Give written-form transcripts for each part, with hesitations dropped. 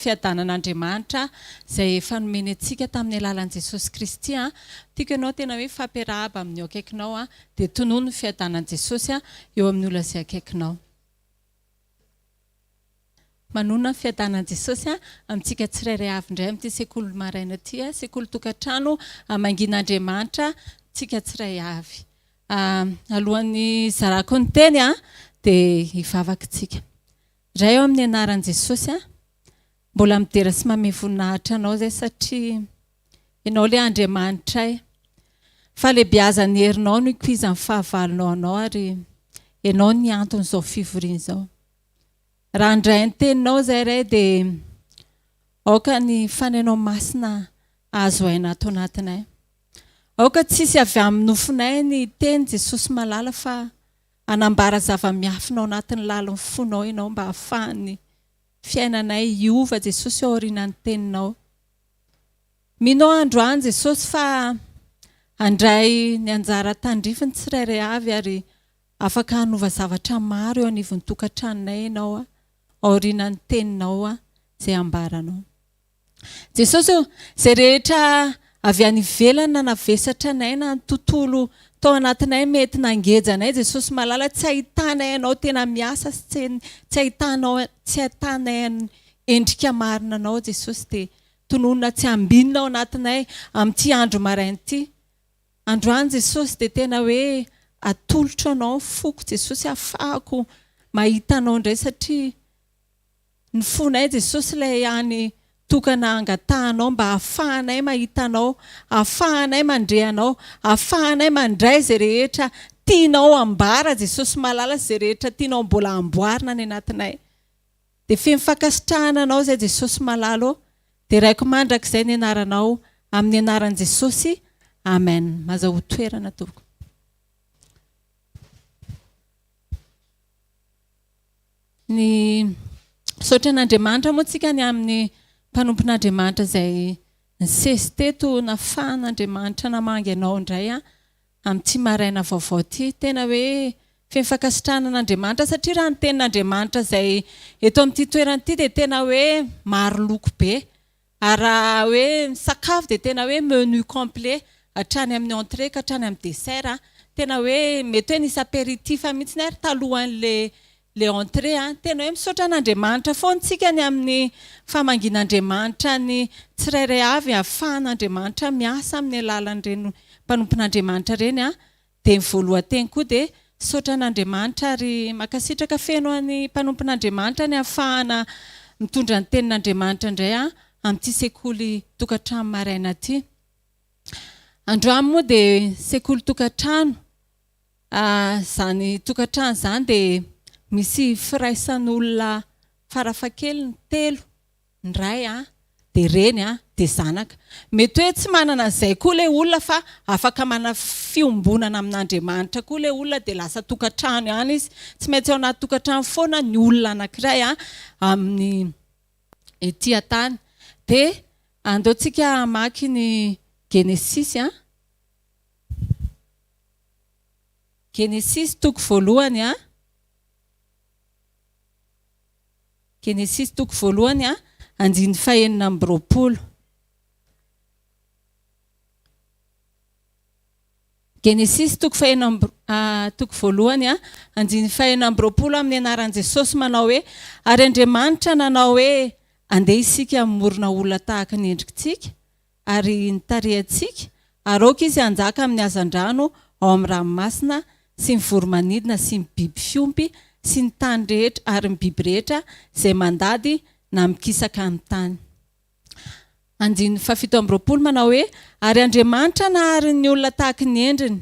Fiadanan'Andriamanitra izay efa nomeny antsika tamin'ny alalan'i Jesosy Kristy an! Tiako ianao tena hoe hifampiarahaba amin'ny eo akaikinao an! Dia tonony ny fiadanan'i Jesosy an eo amin'ny olona izay akaikinao. Manonona ny fiadanan'i Jesosy an amintsika tsirairay avy indray amin'ity sekoly maraina ity an, sekoly tokantrano hamangian'Andriamanitra tsika tsiray avy. Alohan'ny hizarako ny teny an dia hivavaka isika. Ray ô amin'ny anaran'i Jesosy a, mbola midera sy mamehy voninahitra Anao izay satria Ianao ilay Andriamanitray. Fahalehibiazan'ny herinao no ikoizan'ny fahavalonao Anao ary Ianao ny anton'izao fivoriana izao. Raha handray ny teninao izay Ray dia aoka ny Fanahinao Masina hahazo aina ato anatinay. Aoka tsy hisy avy amin'ny nofonay ny teny Jesosy malala fa Hanambara zava-miafina ao anatin'ny lalin'ny fonao ianao mba hahafahan'ny fiainanay hiova Jesosy ao aorianan'ny teninao. Mino aho androany Jesosy fa handray ny anjara tandrifiny tsirairay avy ary afaka hanova zavatra maro eo anivon'ny tokantranonay ianao aorianan'ny teninao izay ambaranao. Jesosy ô, izay rehetra avy any ivelany nanavesatra anay na ny tontolo tao anatinay mety nangeja anay Jesosy malala tsy ahitanay anao tena miasa sy tsy tsy ahitanao tsy ahitanay ny endrika marina anao Jesosy dia tononina tsy ambinina ao anatinay amin'ity andro maraina ity. Androany Jesosy dia tena hoe atolotro anao ny foko Jesosy ahafahako mahita anao indray satria Ny fonay Jesosy ilay hany tokana angatahanao mba hahafahanay mahita Anao, hahafahanay mandre Anao, hahafahanay mandray izay rehetra tianao ambara Jesosy malala sy izay rehetra tianao mbola amboarina any anatinay. Dia feno fankasitrahana Anao izay Jesosy malala ô. Deraiko mandrakizay ny anaranao amin'ny anaran'i Jesosy. Amen. Mazahoa toerana tompoko. Ny misaotra an'Andriamanitra moa tsika ny amin'ny mpanompon'Andriamanitra izay nisesy teto nafahan'Andriamanitra namangy anao indray an amin'ity maraina vaovao ity. Tena hoe feno fankasitrahana an'Andriamanitra satria raha ny tenin'Andriamanitra izay eto amin'ity toerana ity dia tena hoe maro loko be. Ary raha hoe misakafo dia tena hoe menu complet hatrany amin'ny entrée ka hatrany amin'ny dessert an! Tena hoe mety hoe nisy apéritif mihitsy ary talohan'le le entrée an! Tena hoe misaotra an'Andriamanitra foana tsika ny amin'ny famangian'Andriamanitra ny tsirairay avy ahafahan'Andriamanitra miasa amin'ny alalan'ireny mpanompon'Andriamanitra ireny an! Dia ny voalohan-teny koa dia misaotra an'Andriamanitra ary mankasitraka feno an'ny mpanompon'Andriamanitra ny hahafahana mitondra ny tenin'Andriamanitra indray amin'ity sekoly tokantrano maraina ity. Androany moa dia sekoly tokantrano. Izany tokantrano izany dia misy firaisan'olona farafahakeliny telo. Ny ray an, dia reny an, dia zanaka. Mety hoe tsy manana an'izay koa ilay olona fa afaka manana fiombonana amin'Andriamanitra koa ilay olona dia lasa tokantrano ihany izy. Tsy maintsy ao anaty tokantrano foana ny olona anankiray an, amin'ny ety an-tany. Dia andao tsika hamaky ny Genesisy an. Genesisy toko voalohany an. Genesisy toko voalohany andininy fahenina amby 20. Genesisy toko fahenina amby toko voalohany andininy fahenina amby 20 amin'ny anaran'i Jesosy manao hoe, Ary Andriamanitra nanao hoe, Andeha isika hamorona olona tahaka ny endrikitsika, ary ny tarehantsika, ary aoka izy hanjaka amin'ny hazandrano ao amin'ny ranomasina sy ny voro-manidina sy ny biby fiompy sy ny tany rehetra ary ny biby rehetra izay mandady na mikisaka amin'ny tany. Andininy fahafito amby 20 manao hoe, Ary Andriamanitra nahary ny olona tahaky ny endriny,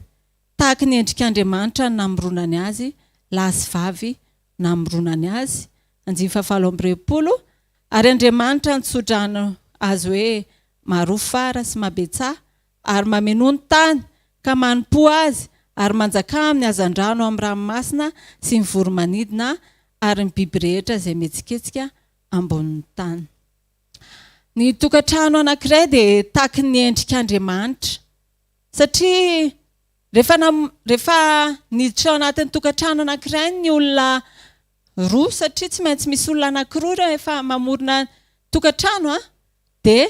tahaky ny endrik'Andriamanitra no namoronany azy, lahy sy vavy namoronany azy. Andininy fahavalo amby 60, Ary Andriamanitra nitso-drano azy hoe, Maroa fara sy mabetsaha, ary mamenoa ny tany, ka manompoa azy, ary manjakà amin'ny hazandrano amin'ny ranomasina sy ny voro-manidina ary ny biby rehetra izay mihetsiketsika ambonin'ny tany. Ny tokantrano anankiray dia tahaky ny endrik'Andriamanitra, satria rehefa rehefa niditra ao anatin'ny tokantrano anankiray ny olona roa satria tsy maintsy misy olona anankiroa rehefa mamorona Tokantrano a, dia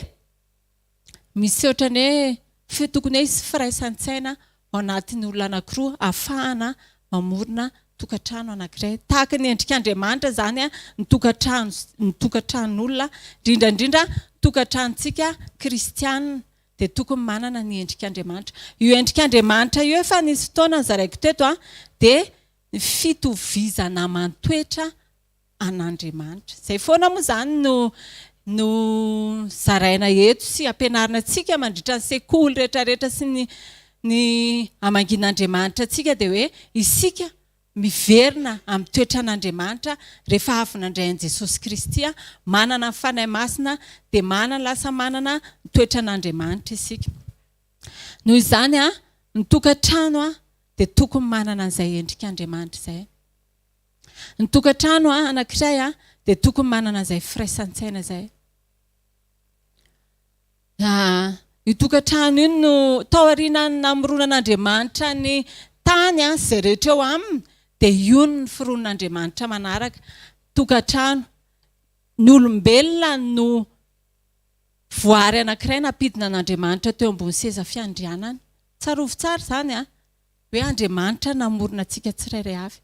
misy ohatran'ny hoe tokony hoe hisy firaisan-tsaina ao anatin'ny olona anankiroa ahafahana mamorona tokantrano anankiray. Tahaka ny endrik'Andriamanitra izany ny tokantrano, ny tokantranon'olona, indrindra indrindra tokantranontsika kristiana dia tokony manana ny endrik'Andriamanitra. Io endrik'Andriamanitra io efa nisy fotoana nozaraiko teto dia ny fitovizana aman-toetra an'Andriamanitra. Izay foana moa izany no no zaraina eto sy ampianarina antsika mandritra ny sekoly rehetrarehetra sy ny ny hamangian'Andriamanitra antsika dia hoe isika miverina amin'ny toetran'Andriamanitra rehefa avy nandray an'i Jesosy Kristy, manana ny Fanahy Masina dia manana lasa manana ny toetran'Andriamanitra isika. Noho izany, ny tokantrano dia tokony manana an'izay endrik'Andriamanitra izay. Ny tokantrano anankiray dia tokony manana izay firaisan-tsaina izay. Io tokantrano io no taorian'ny namoronan'Andriamanitra ny tany sy izay rehetra eo aminy dia io no noforonin'Andriamanitra manaraka. Tokantrano. Ny olombelona no voary anankiray nampidina an'Andriamanitra teo ambony seza fiandrianany. Tsarovy tsara izany an! Hoe Andriamanitra namorona antsika tsirairay avy.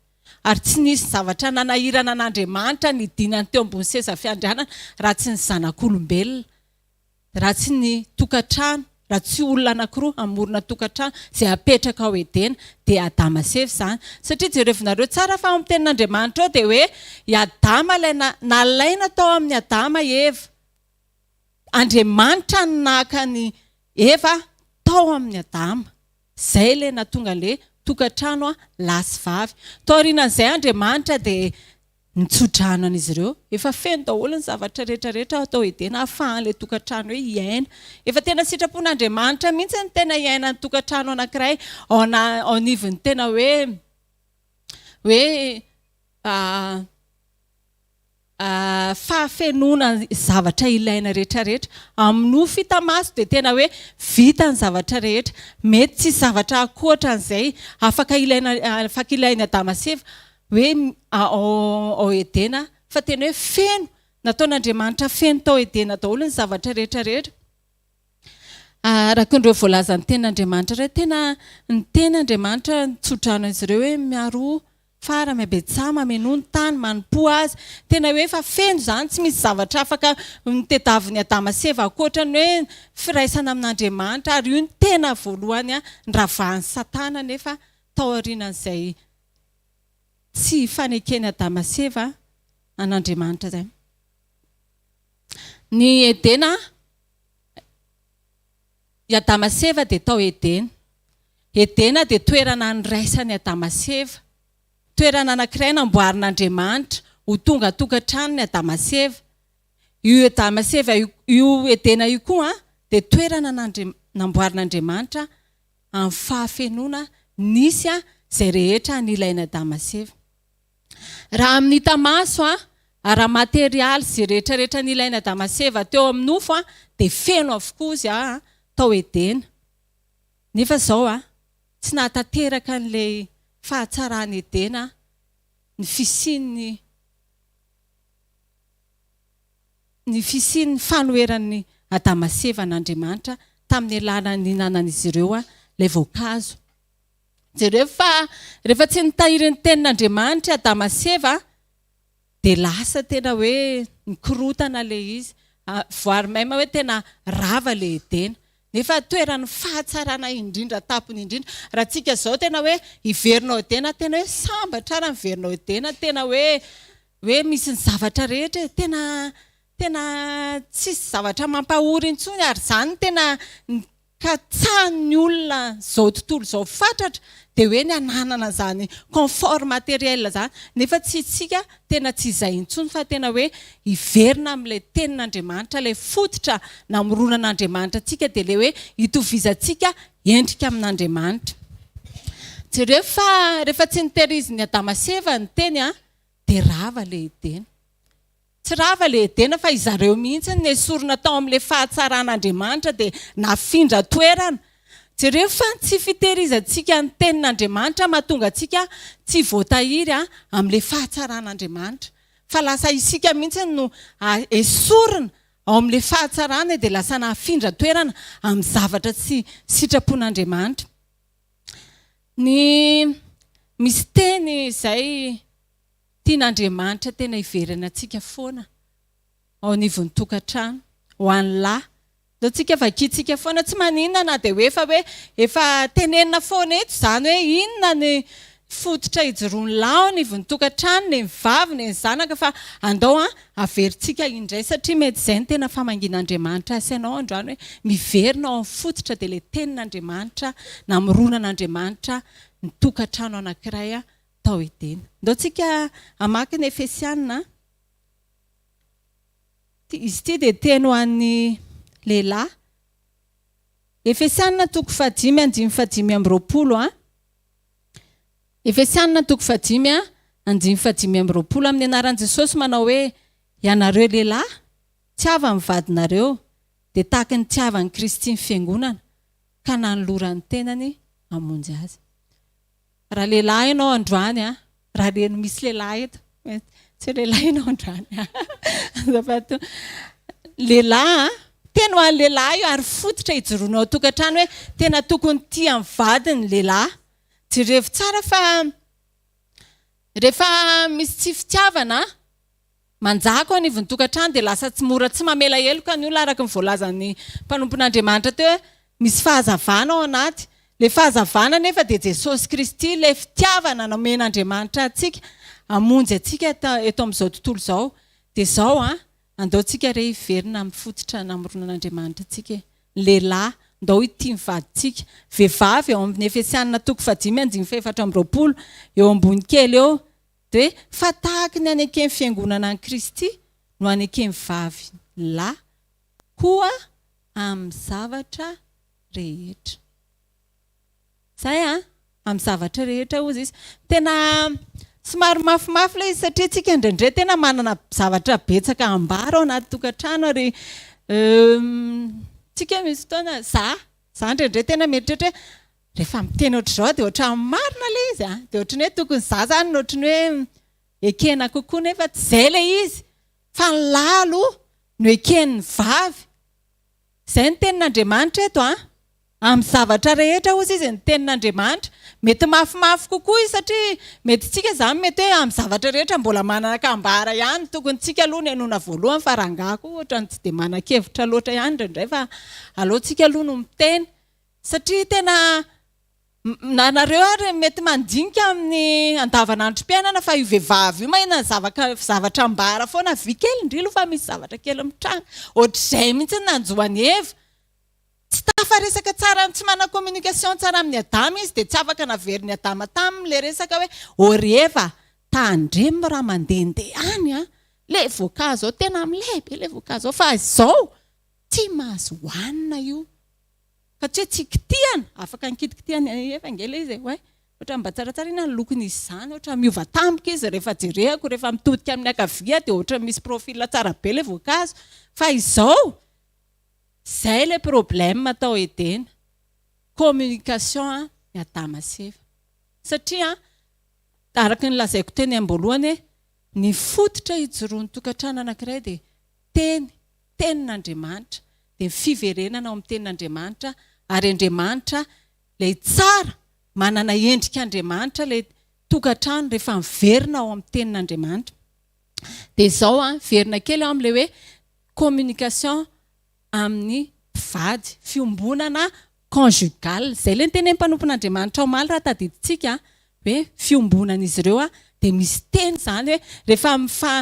Ary tsy nisy zavatra nanahirana an'Andriamanitra nidinany teo ambony seza fiandrianana raha tsy ny zanak'olombelona, raha tsy ny tokantrano, raha tsy olona anankiroa hamorona tokantrano izay hapetraka ao Edena, dia Adama sy Eva izany. Satria jerevinareo tsara fa ao amin'ny tenin'Andriamanitra ao dia hoe i Adama ilay nalaina tao amin'i Adama i Eva. Andriamanitra no naka an'i Eva tao amin'i Adama. Izay ilay nahatonga an'ilay tokantrano lahy sy vavy. Taorianan'izay Andriamanitra dia nitso-drano an'izy ireo. Efa feno daholo ny zavatra rehetra rehetra tao Edena ahafahan'ilay tokantrano hoe hiaina. Efa tena sitrapon'Andriamanitra mihitsy ny tena hiainan'ny tokantrano anankiray ao anivon'ny tena hoe hoe fahafenoana zavatra ilaina rehetra rehetra. Amin'ny nofo hita maso dia tena hoe vita ny zavatra rehetra. Mety tsisy zavatra ankoatra an'izay afaka ilaina afaka ilain'i Adama sy Eva hoe ao Edena fa tena hoe feno, nataon'Andriamanitra feno tao Edena daholo ny zavatra rehetra rehetra. Araka ireo voalazan'ny tenin'Andriamanitra ireo, tena niteny Andriamanitra nitsodrano azy ireo hoe miaroa Fara, mihabetsaha, mamenoa ny tany, manompoa Azy. Tena hoe efa feno izany, tsy misy zavatra afaka notediavin'i Adama sy Eva ankoatra ny hoe firaisana amin'Andriamanitra, ary io no tena voalohany niravahan'i Satana anefa taorianan'izay tsy faneken'i Adama sy Eva an'Andriamanitra izay. Ny Edena, I Adama sy Eva dia tao Edena. Edena dia toerana niraisan'i Adama sy Eva. Toerana anankiray namboarin'Andriamanitra ho tonga tokantranon'i Adama sy Eva. Io Adama sy Eva io, io Edena io koa dia toerana namboarin'Andriamanitra amin'ny fahafenoana nisy izay rehetra nilain'i Adama sy Eva. Raha amin'ny hita maso, ara-materialy izay rehetra rehetra nilain'i Adama sy Eva teo amin'ny nofo dia feno avokoa izy tao Edena. Nefa izao, tsy nahatanteraka an'ilay fahatsaran'i Edena ny fisian'ny ny fisian'ny fanoheran'i Adama sy Eva an'Andriamanitra tamin'ny alalan'ny nihinanan'izy ireo ilay voankazo. Jereo fa rehefa tsy nitahiry ny tenin'Andriamanitra i Adama sy Eva dia lasa tena hoe nikorontana ilay izy. Voire même hoe tena rava ilay Edena. Nefa toeran'ny fahatsarana indrindra tampony indrindra. Raha tsika izao tena hoe hiverina ao Edena, tena hoe sambatra ary miverina ao Edena, tena hoe hoe misy ny zavatra rehetra e, tena tena tsisy zavatra mampahory intsony ary izany no tena katsahan'ny olona izao tontolo izao fatratra dia hoe ny hananana izany confort materiel izany nefa tsy isika tena tsy izay intsony fa tena hoe hiverina amin'ilay tenin'Andriamanitra ilay fototra namoronan'Andriamanitra antsika dia ilay hoe hitovizantsika endrika amin'Andriamanitra. Jereo fa rehefa tsy notehirizin'i Adama sy Eva ny teny dia rava ilay Edena. Tsy rava ilay Edena fa izareo mihitsy no nesorina tao amin'ilay fahatsaran'Andriamanitra dia nafindra toerana. Jereo fa ny tsy fitehirizantsika ny tenin'Andriamanitra mahatonga antsika tsy voatahiry amin'ilay fahatsaran'Andriamanitra. Fa lasa isika mihitsy no esorina. Ao amin'ilay fahatsarana dia lasa nahafindra toerana amin'ny zavatra tsy sitrapon'Andriamanitra. Ny misy teny izay tian'Andriamanitra tena hiverenantsika foana ao anivon'ny tokantrano, ho an'ny lahy. Ndao tsika vakintsika foana, tsy maninona na dia hoe efa hoe efa tenenina foana eto izany hoe inona ny fototra ijoroan'ny lahy ao anivon'ny tokantrano, ny vavy, ny zanaka fa andao an averintsika indray satria mety izay no tena famangian'Andriamanitra ahy sy anao androany hoe miverina ao amin'ny fototra dia ilay tenin'Andriamanitra namoronan'Andriamanitra ny tokantrano anankiray tao Edena. Ndao tsika hamaky ny Efesiana. Izy ity dia teny ho an'ny lehilahy. Efesiana toko fahadimy andininy fahadimy amby roapolo a. Efesiana toko fahadimy a andininy fahadimy amby roapolo amin'ny anaran'i Jesosy manao hoe ianareo lehilahy tiava ny vadinareo dia tahaka ny nitiavan'i Kristy ny fiangonana ka nanolorany tenany hamonjy azy. Raha lehilahy ianao androany a, raha reny misy lehilahy eto, tsy hoe lehilahy ianao androany a. Lehilahy a, teny ho an'ny lehilahy io ary fototra ijoroanao ao an-tokantrano hoe tena tokony tia ny vadiny ny lehilahy. Jerevo tsara fa rehefa misy tsy fitiavana manjaka ao anivon'ny tokantrano dia lasa tsy mora tsy mamela heloka ny olona araka ny voalazan'ny mpanompon'Andriamanitra teo hoe misy fahazavana ao anaty. Ilay fahazavana nefa dia Jesosy Kristy, ilay fitiavana nomen'Andriamanitra antsika hamonjy antsika eto amin'izao tontolo izao. Dia izao an, andao tsika re hiverina amin'ny fototra namoronan'Andriamanitra antsika e. Ny lehilahy, ndao hitia ny vadintsika. Vehivavy, ao amin'ny Efesianina toko fahadimy andininy fahefatra amby roapolo, eo ambony kely eo, dia hoe fa tahaky ny aneken'ny fiangonana an'i Kristy no aneken'ny vavy ny lahy koa amin'ny zavatra rehetra. Zay an, amin'ny zavatra rehetra hozy izy. Tena somary mafimafy ilay izy satria tsika indraindray tena manana zavatra betsaka ambara ao anaty tokantrano ary tsika misy fotoana za za indraindray tena mieritreritra hoe rehefa miteny ohatr'izao dia ohatran'ny marina ilay izy a, dia ohatran'ny hoe tokony za zany no ohatran'ny hoe ekena kokoa nefa tsy izay ilay izy fa ny lahy aloha no eken'ny vavy. Izay ny tenin'Andriamanitra eto a. Amin'ny zavatra rehetra hozy izy ny tenin'Andriamanitra. Mety mafimafy kokoa izy satria mety tsika izany mety hoe amin'ny zavatra rehetra mbola manana kambara ihany. Tokony tsika aloha no henoina voalohany fa rangahy koa ohatran'ny tsy dia manan-kevitra loatra ihany indraindray fa aleo tsika aloha no miteny. Satria tena na nareo ary mety mandinika amin'ny andavanandrom-piainana fa io vehivavy io mahina ny zavaka zavatra ambara foana avia kely ndry aloha fa misy zavatra kely mitranga. Ohatr'izay mihitsy ny nanjo an'i Eva. Tsy tafaresaka tsara tsy manana communication tsara amin'i Adama izy dia tsy afaka naverin'i Adama taminy ilay resaka hoe ô ry Eva tandremo raha mandehandeha any an, ilay voankazo ao tena milay be ilay voankazo ao fa izao tsy mahazo hohanina io. Fa tsy hoe tsy kitihana, afaka nikitikitihan'i Eva ange ilay izy e, ouais, ohatran'ny mba tsaratsara inona ny lokon'izy izany, ohatran'ny miova tampoka izy rehefa jereko, rehefa mitodika amin'ny ankavia dia ohatran'ny misy profil tsara be ilay voankazo, fa izao, izay ilay problème tao Edena, communication an, ny Adama sy Eva, satria araka ny lazaiko teny am-boalohany hoe ny fototra ijoroan'ny tokantrano anankiray dia teny, tenin'Andriamanitra, dia ny fiverenana ao amin'ny tenin'Andriamanitra, ary Andriamanitra ilay tsara, manana endrik'Andriamanitra ilay tokantrano rehefa miverina ao amin'ny tenin'Andriamanitra. Dia izao an, miverina kely aho amin'ilay hoe communication amin'ny mpivady, fiombonana conjugale. Izay ilay nitenenin'ny mpanompon'Andriamanitra omaly raha tadidintsika hoe fiombonan'izy ireo an, dia misy teny izany hoe rehefa mifa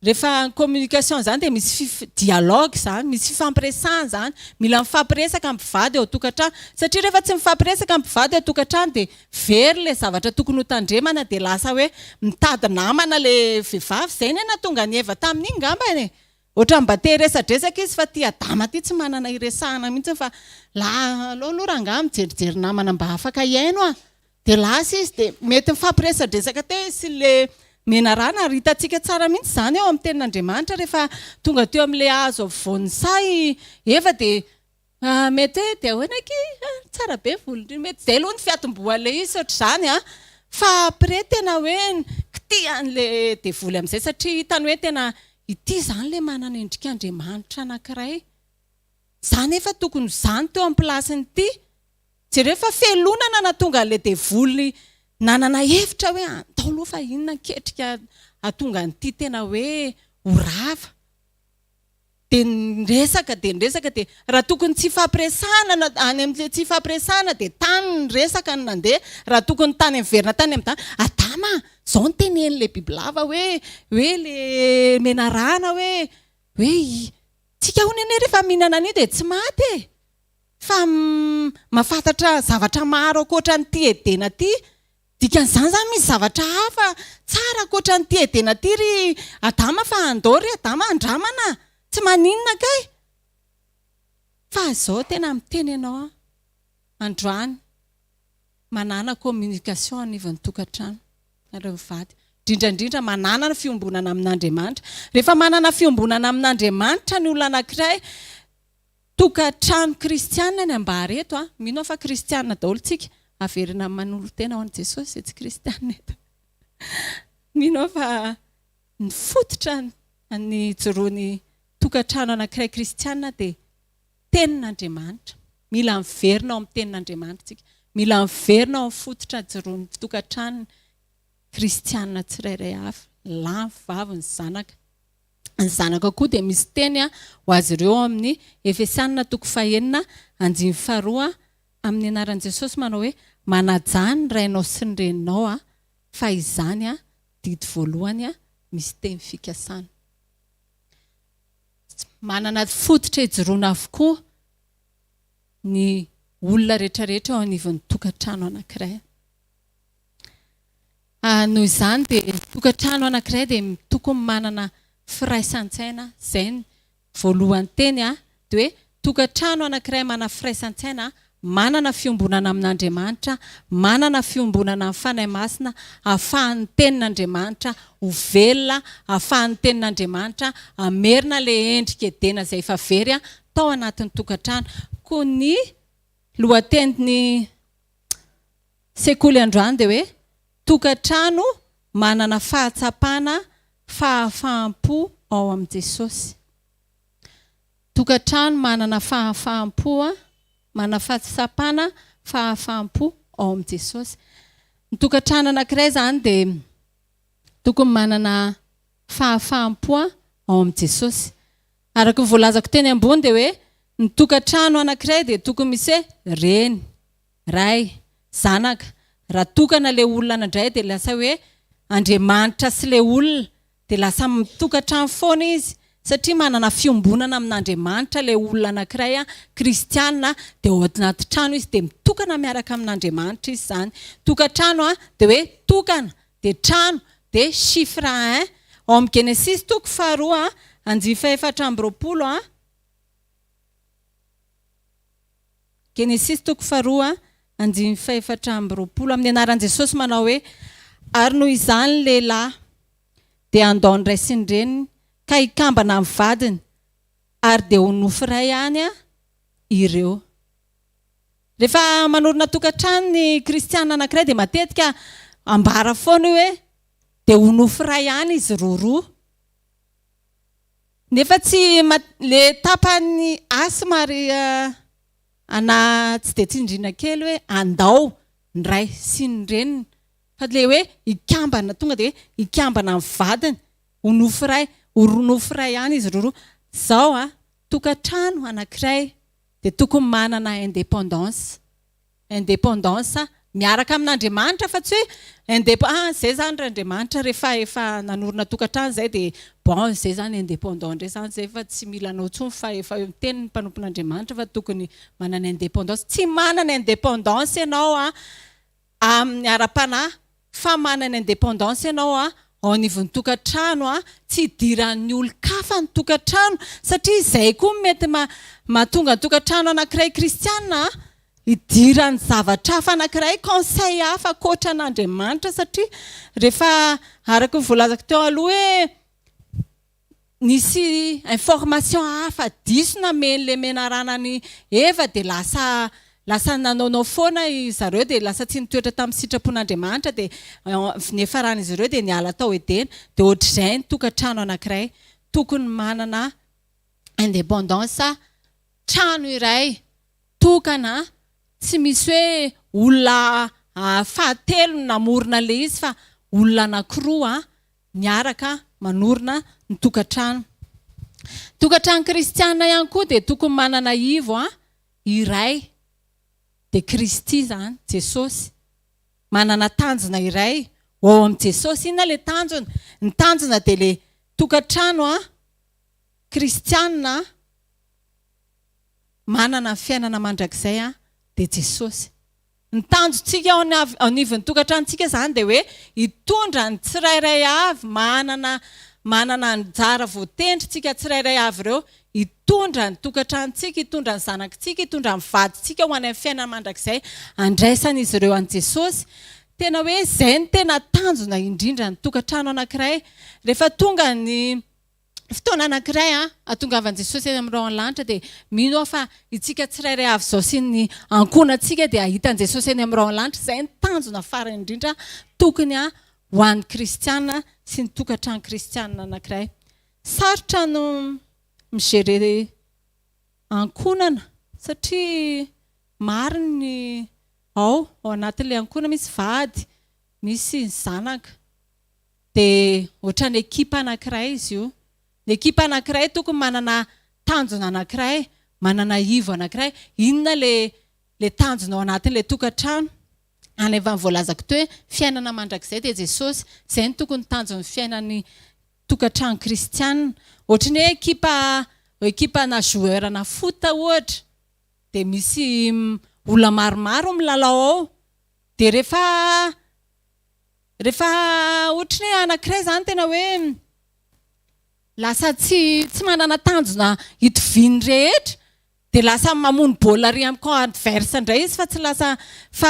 rehefa communication izany dia misy fif- dialogue izany, misy fifampiresahana izany, mila mifampiresaka ny mpivady ao an-tokantrano satria rehefa tsy mifampiresaka ny mpivady ao an-tokantrano dia very ilay zavatra tokony ho tandremana dia lasa hoe mitady namana ilay vehivavy. Izay no nahatonga an'i Eva tamin'iny angambany e. Ohatran'ny mba te hiresadresaka izy fa ity Adama ity tsy manana hiresahana mihitsy fa la aleo aloha rangahy mijerijery namana mba afaka hihaino aho. Dia lasa izy dia mety nifampiresadresaka teo izy sy ilay menarana ary hitantsika tsara mihitsy izany ao amin'ny tenin'Andriamanitra rehefa tonga teo amin'ilay hazo afovoan'ny saha i Eva dia mety hoe dia ahoana aky tsara be ny volon-dry mety izay aloha ny fiatombohan'ilay izy ohatr'izany an, fa après tena hoe kitihan'ilay devoly amin'izay satria hitany hoe tena Ity izany ilay manana endrik'Andriamanitra anankiray. Za nefa tokony ho za no teo amin'ny place-n'ity. Jereo fa felonana nahatonga an'ilay devoly nanana hevitra hoe andao aloha fa inona ny ketrika hahatonga an'ity tena hoe ho rava. Dia niresaka dia niresaka dia raha tokony tsy hifampiresahana na any amin'ilay tsy hifampiresahana dia tany ny resaka no nandeha, raha tokony tany miverina tany amin'i Adama, Adama a! Izao no tenenin'ilay bibilava hoe hoe ilay menarana hoe hoe i tsika hono anie rehefa mihinana an'io dia tsy maty e! Fa mahafantatra zavatra maro ankoatra an'ity Edena ity. Dikan'izany izany misy zavatra hafa tsara ankoatra an'ity Edena ity ry Adama fa andao ry Adama andramana a! Tsy maninona kay! Fa izao tena miteny anao aho androany, manàna communication anivon'ny tokantrano nareo mivady. Indrindra indrindra manàna ny fiombonana amin'Andriamanitra. Rehefa manana fiombonana amin'Andriamanitra ny olona anankiray, Tokantrano kristiana ny ambara eto a! Mino aho fa kristiana daholo tsika, averina manolo-tena ho an'i Jesosy izay tsy kristiana eto. Mino aho fa ny fototra ny ijoroan'ny tokantrano anankiray kristiana dia tenin'Andriamanitra. Mila miverina ao amin'ny tenin'Andriamanitra tsika. Mila miverina ao amin'ny fototra ijoroan'ny tokantrano kristiana tsirairay avy, lahy, vavy, ny zanaka. Ny zanaka koa dia misy teny ho azy ireo ao amin'ny Efesianina toko fahenina andininy faharoa amin'ny anaran'i Jesosy manao hoe, Manajà ny rainao sy ny reninao fa izany didy voalohany misy teny fikasana. Manana fototra ijoroana avokoa ny olona rehetrarehetra ao anivon'ny tokantrano anankiray. Noho izany dia ny tokantrano anankiray dia tokony manana firaisan-tsaina, izay ny voalohany teny dia hoe tokantrano anankiray manana firaisan-tsaina, manana fiombonana amin'Andriamanitra, manana fiombonana amin'ny Fanahy Masina, ahafahan'ny tenin'Andriamanitra ho velona, ahafahan'ny tenin'Andriamanitra hamerina ilay endrika Edena izay efa very tao anatin'ny tokantrano. Koa ny lohatenin'ny Sekoly androany dia hoe tokantrano manana fahatsapana fahafaham-po ao amin'i Jesosy. Tokantrano manana fahafaham-po, manana fahatsapana fahafaham-po ao amin'i Jesosy. Ny tokantrano anankiray izany dia tokony manana fahafaham-po ao amin'i Jesosy. Araka ny voalazako teny ambony dia hoe ny tokantrano anankiray dia tokony misy hoe reny, Ray, zanaka, raha tokana le olona nandray dia lasa hoe Andriamanitra sy le olona dia lasa mitokantrano foana izy satria manana fiombonana amin'Andriamanitra le olona anakiray an, kristiana dia ao anaty trano izy dia mitokana miaraka amin'Andriamanitra izy izany. Tokantrano an dia hoe tokana dia trano dia chiffre un. Ao amin'ny Genesisy toko faharoa andiany fahefatra amby 20 an. Genesisy toko faharoa, andininy fahefatra amby 20, amin'ny anaran'i Jesosy manao hoe, Ary noho izany ny lehilahy dia handao ny ray sy ny reniny ka hikambana amin'ny vadiny, ary dia ho nofo iray ihany ireo. Rehefa manorina tokantrano ny kristiana anankiray dia matetika ambara foana io hoe dia ho nofo iray ihany izy roroa. Nefa tsy le tapany A somary ana tsy dia tsindriana kely hoe andao ny ray sy ny reniny fa le hoe hikambana tonga dia hoe hikambana amin'ny vadiny ho nofo iray ho nofo iray ihany izy roroa. Zao a, tokantrano anankiray dia tokony manana indépendance. Indépendance miaraka amin'Andriamanitra fa tsy hoe indép ah zay zany ry Andriamanitra rehefa efa nanorina tokantrano zay dia bon zay zany indépendant ndray zany zay fa tsy mila anao intsony fa efa eo miteny ny mpanompon'Andriamanitra fa tokony manana indépendance. Tsy manana indépendance ianao a amin'ny ara-panahy fa manana indépendance ianao a ao anivon'ny tokantrano a, tsy idiran'ny olon-kafa ny tokantrano satria izay koa no mety mahatonga ny tokantrano anankiray kristiana a idiran'ny zavatra hafa anankiray, conseil hafa ankoatra an'Andriamanitra satria rehefa araka ny voalazako teo aloha hoe nisy information hafa diso namen'ilay menarana an'i Eva dia lasa lasa nanaonao foana i zareo dia lasa tsy nitoetra tamin'ny sitrapon'Andriamanitra dia niafaran'izy ireo dia niala tao Edena dia ohatr'izay ny tokantrano anankiray. tokony manana indépendance, trano iray tokana, tsy misy hoe olona fahatelo no namorona an'ilay izy fa olona anankiroa miaraka manorina ny tokantrano. Tokantrano kristiana ihany koa dia tokony manana ivo iray, dia Kristy izany, Jesosy. Manana tanjona iray ho ao amin'i Jesosy. Inona ilay tanjona? Ny tanjona dia ilay tokantrano kristiana manana ny fiainana mandrakizay dia Jesosy. Ny tanjontsika ao anivon'ny tokantranontsika izany dia hoe hitondra ny tsirairay avy manana manana anjara voatendry tsika tsirairay avy ireo hitondra ny tokantranontsika, hitondra ny zanakitsika, hitondra ny vadintsika ho any amin'ny fiainana mandrakizay handraisan'izy ireo an'i Jesosy. Tena hoe izay no tena tanjona indrindra ny tokantrano anankiray. Rehefa tonga ny fotoana anankiray hahatongavan'i Jesosy eny amin'ny rahon'ny lanitra dia mino aho fa itsika tsirairay avy izao sy ny ankohonantsika dia hahita an'i Jesosy eny amin'ny rahon'ny lanitra. Izay no tanjona farany indrindra tokony ho an'ny kristiana sy ny tokantrano kristiana anankiray. Sarotra no mi-gérer ankohonana satria maro ny ao, ao anatin'ilay ankohonana misy vady, misy ny zanaka. Dia ohatran'ny ekipa anankiray izy io. Ny ekipa anankiray tokony manana tanjona anankiray, manana ivo anankiray. Inona ilay ilay tanjona ao anatin'ilay tokantrano? Any efa voalazako teo hoe fiainana mandrakizay dia Jesosy. Izay no tokony tanjon'ny fiainan'ny tokantrano kristiana. Ohatran'ny hoe ekipa ekipa na joueur na foot ohatra. Dia misy olona maromaro milalao ao. Dia rehefa Rehefa ohatry ny hoe anankiray izany tena hoe lasa tsy tsy manana tanjona itovian'ny rehetra dia lasa mamono baolina ary amin'ny camp adverse indray izy fa tsy lasa fa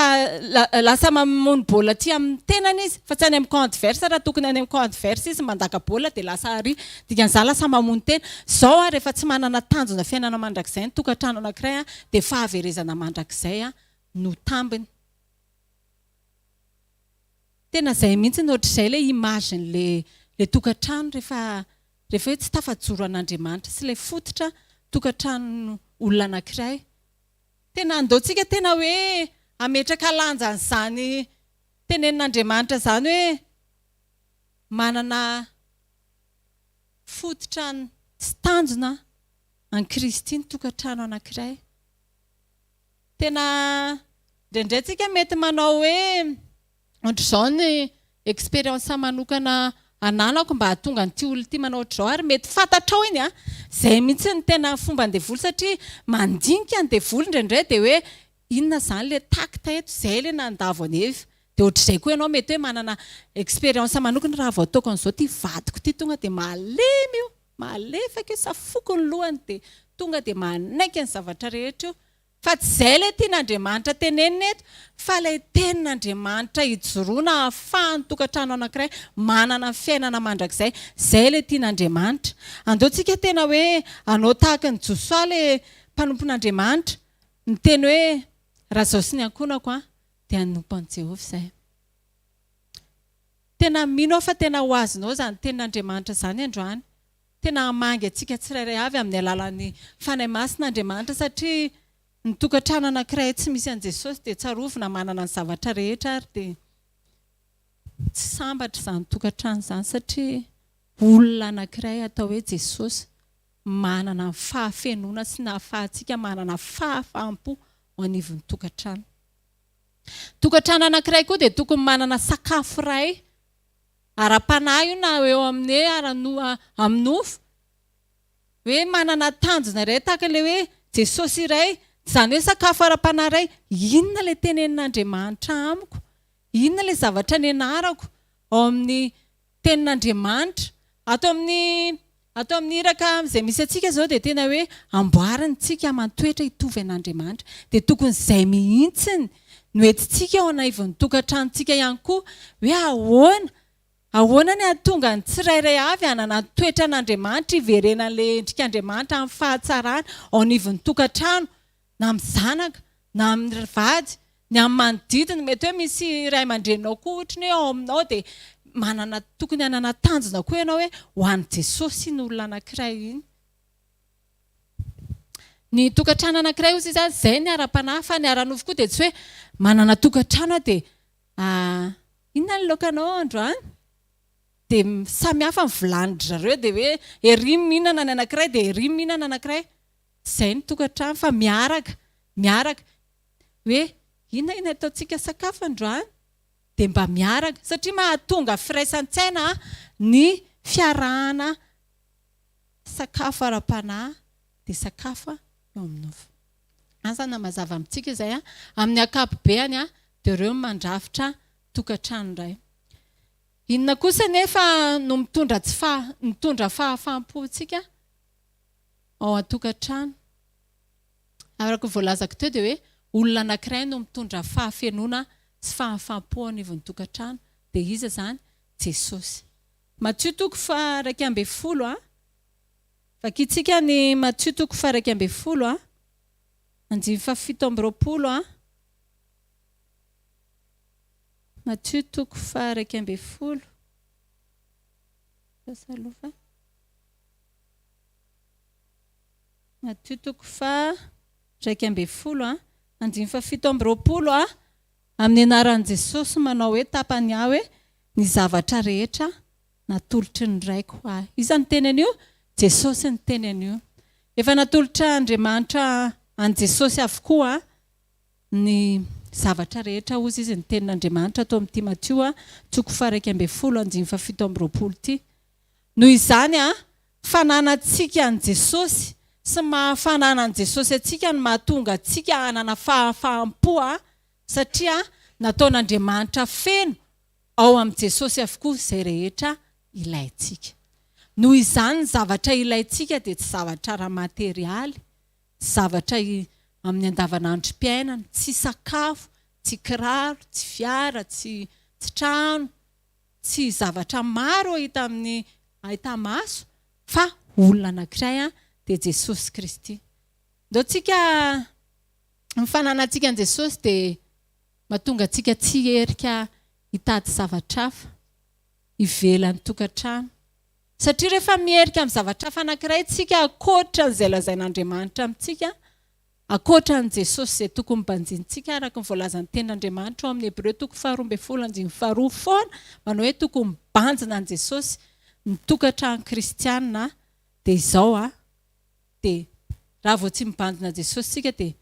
lasa mamono baolina aty amin'ny tenany izy fa tsy any amin'ny camp adverse raha tokony any amin'ny camp adverse izy mandaka baolina dia lasa ary dikan'izany lasa mamono tena. Izao ary rehefa tsy manana tanjona fiainana mandrakizay ny tokantrano anankiray dia fahaverezana mandrakizay no tambiny. Tena zay mihitsy ny ohatr'izay ilay image n'le le tokantrano rehefa rehefa hoe tsy tafajoro an'Andriamanitra sy ilay fototra tokantrano olona anankiray. Tena andao tsika tena hoe hametraka lanja an'izany tenenin'Andriamanitra izany hoe manana fototra sy tanjona an'i Kristy ny tokantrano anankiray. Tena indraindray tsika mety manao hoe ohatr'izao ny expérience manokana ananako mba hahatonga an'ity olona ity manao ohatr'izao ary mety fantatrao iny an, izay mihitsy ny tena fomban'ny devoly satria mandinika ny devoly indraindray dia hoe inona izany ilay tact eto, izay ilay nandavo an'i Eva. Dia ohatr'izay koa ianao mety hoe manana expérience manokana raha vao ataoko an'izao ity vadiko ity tonga dia malemy io, malefaka io, safoko ny lohany dia tonga dia manaiky ny zavatra rehetra io. Fa tsy izay ilay tian'Andriamanitra tenenina eto, fa ilay tenin'Andriamanitra ijoroana ahafahan'ny tokantrano anankiray manana ny fiainana mandrakizay. Izay ilay tian'Andriamanitra. Andao tsika tena hoe hanao tahaka an'i Josoa ilay mpanompon'Andriamanitra, niteny hoe, Raha izaho sy ny ankohonako dia hanompo an'i Jehovah izahay. Tena mino aho fa tena ho azonao izany tenin'Andriamanitra izany androany. Tena hamangy antsika tsirairay avy amin'ny alalan'ny Fanahy Masina Andriamanitra satria ny tokantrano anankiray tsy misy an'i Jesosy dia tsarovy na manana ny zavatra rehetra ary dia tsy sambatra izany tokantrano izany satria olona anankiray atao hoe Jesosy manana ny fahafenoana sy ny ahafahantsika manana fahafaham-po ao anivon'ny tokantrano. Tokantrano anankiray koa dia tokony manana sakafo iray Ara-panahy io na eo amin'ny hoe ara-no amin'ny nofo. Hoe manana tanjona iray tahaka ilay hoe Jesosy iray, izany hoe sakafo ara-panahy iray, inona ilay tenenin'Andriamanitra amiko? Inona ilay zavatra nianarako ao amin'ny tenin'Andriamanitra? Ato amin'ny ato amin'ny iraka izay misy antsika izao dia tena hoe amboarina isika aman-toetra hitovy an'Andriamanitra. Dia tokony izay mihitsy no entintsika ao anaivon'ny tokantranontsika ihany koa hoe ahoana ahoana ny hahatonga ny tsirairay avy hanana ny toetran'Andriamanitra, hiverenan'ilay endrik'Andriamanitra amin'ny fahatsarana ao anivon'ny tokantrano, na amin'ny zanaka, na amin'ny vady, ny amin'ny manodidina. Mety hoe misy ray aman-dreninao koa ohatry ny hoe ao aminao dia. Manana, tokony hanana tanjona koa ianao hoe ho an'i Jesosy iny olona anankiray iny. Ny tokantrano anankiray hozy izy, izay ny ara-panahy, fa ny ara-nofo koa dia tsy hoe manana tokantrano aho dia inona ny laokanao androany? Dia samy hafa ny vilanin-dry zareo dia hoe ery mihinana ny anankiray dia ery mihinana anankiray. Tsy izay ny tokantrano fa miaraka, miaraka. Hoe inona iny ataontsika sakafo androany? Dia mba miaraka. Satria mahatonga firaisan-tsaina ny fiarahana sakafo ara-panahy dia sakafo eo amin'ny nofo. Asa na mazava amintsika izay an. Amin'ny ankapobeany dia ireo no mandrafitra tokantrano iray. Inona kosa anefa no mitondra tsy faha, mitondra fahafaham-po antsika ao an-tokantrano? Araka ny voalazako teo dia hoe olona anankiray no mitondra fahafenoana sy fahafaham-po anivon'ny tokantrano. Dia iza izany? Jesosy. Matio toko faha 11 a. Vakintsika ny Matio toko faha 11 a. Andininy faha 27 a. Matio toko faha 11. Lasa aloha fa. Matio toko faha 11 a. Andininy faha 27 a. Amin'ny anaran'i Jesosy manao hoe tapany ahy hoe ny zavatra rehetra natolotry ny Raiko ahy. Iza niteny an'io? Jesosy niteny an'io. Efa natolotr'Andriamanitra an'i Jesosy avokoa ny zavatra rehetra hozy izy ny tenin'Andriamanitra ato amin'ity Matio toko faha 11 andininy faha 27 ity. Noho izany, fananantsika an'i Jesosy sy maha fananan'i Jesosy antsika no mahatonga antsika hanana fahafaham-po satria nataon'Andriamanitra feno ao amin'i Jesosy avokoa izay rehetra ilaintsika. Noho izany ny zavatra ilaintsika dia tsy zavatra ara-materialy, tsy zavatra amin'ny andavanandrom-piainana, tsy sakafo, tsy kiraro, tsy fiara, tsy tsy trano, tsy zavatra maro hita amin'ny hita maso fa olona anankiray dia Jesosy Kristy. Ndao tsika ny fananantsika an'i Jesosy dia mahatonga antsika tsy hierika hitady zavatra hafa ivelan'ny tokantrano. Satria rehefa miherika amin'ny zavatra hafa anankiray tsika ankoatra an'izay lazain'Andriamanitra amintsika, Ankoatra an'i Jesosy izay tokony banjinintsika araka ny voalazan'ny Tenin'Andriamanitra ao amin'ny Hebreo toko faharoa ambin'ny folo andininy faharoa foana manao hoe tokony mibanjina an'i Jesosy ny tokantrano kristiana dia izao a dia raha vao tsy mibanjina an'i Jesosy isika dia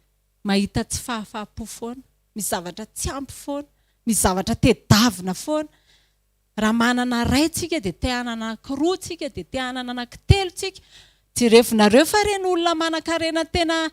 mahita tsy fahafaham-po foana, misy zavatra tsy ampy foana, misy zavatra tedavina foana. Raha manana ray tsika dia te hanana anankiroa tsika dia te hanana anankitelo tsika. Jerevonareo fa ireny olona manankarena tena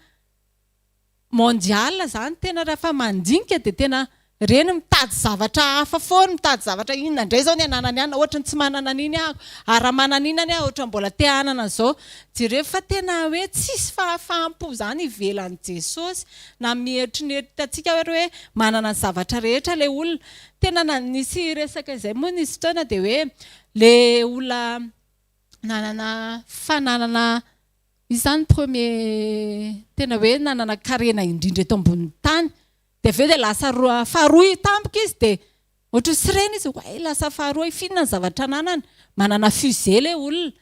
mondial zany tena rehefa mandinika dia tena ireny mitady zavatra hafa foana, mitady zavatra inona indray zao ny ananany any, ohatry ny tsy manana an'iny aho, ary raha manana an'iny any aho ohatry ny mbola te hanana an'izao. Jereo fa tena hoe tsisy fahafaham-po zany ivelan'i Jesosy na mieritreritra antsika ary hoe manana ny zavatra rehetra ilay olona. Tena na nisy resaka izay moa nisy fotoana dia hoe le olona nanana fananana izy zany premier tena hoe nanana karena indrindra eto ambonin'ny tany dia avy eo dia lasa roa faharoa tampoka izy dia ohatry ny sirena izy way lasa faharoa f'inona ny zavatra ananany manana fusée le olona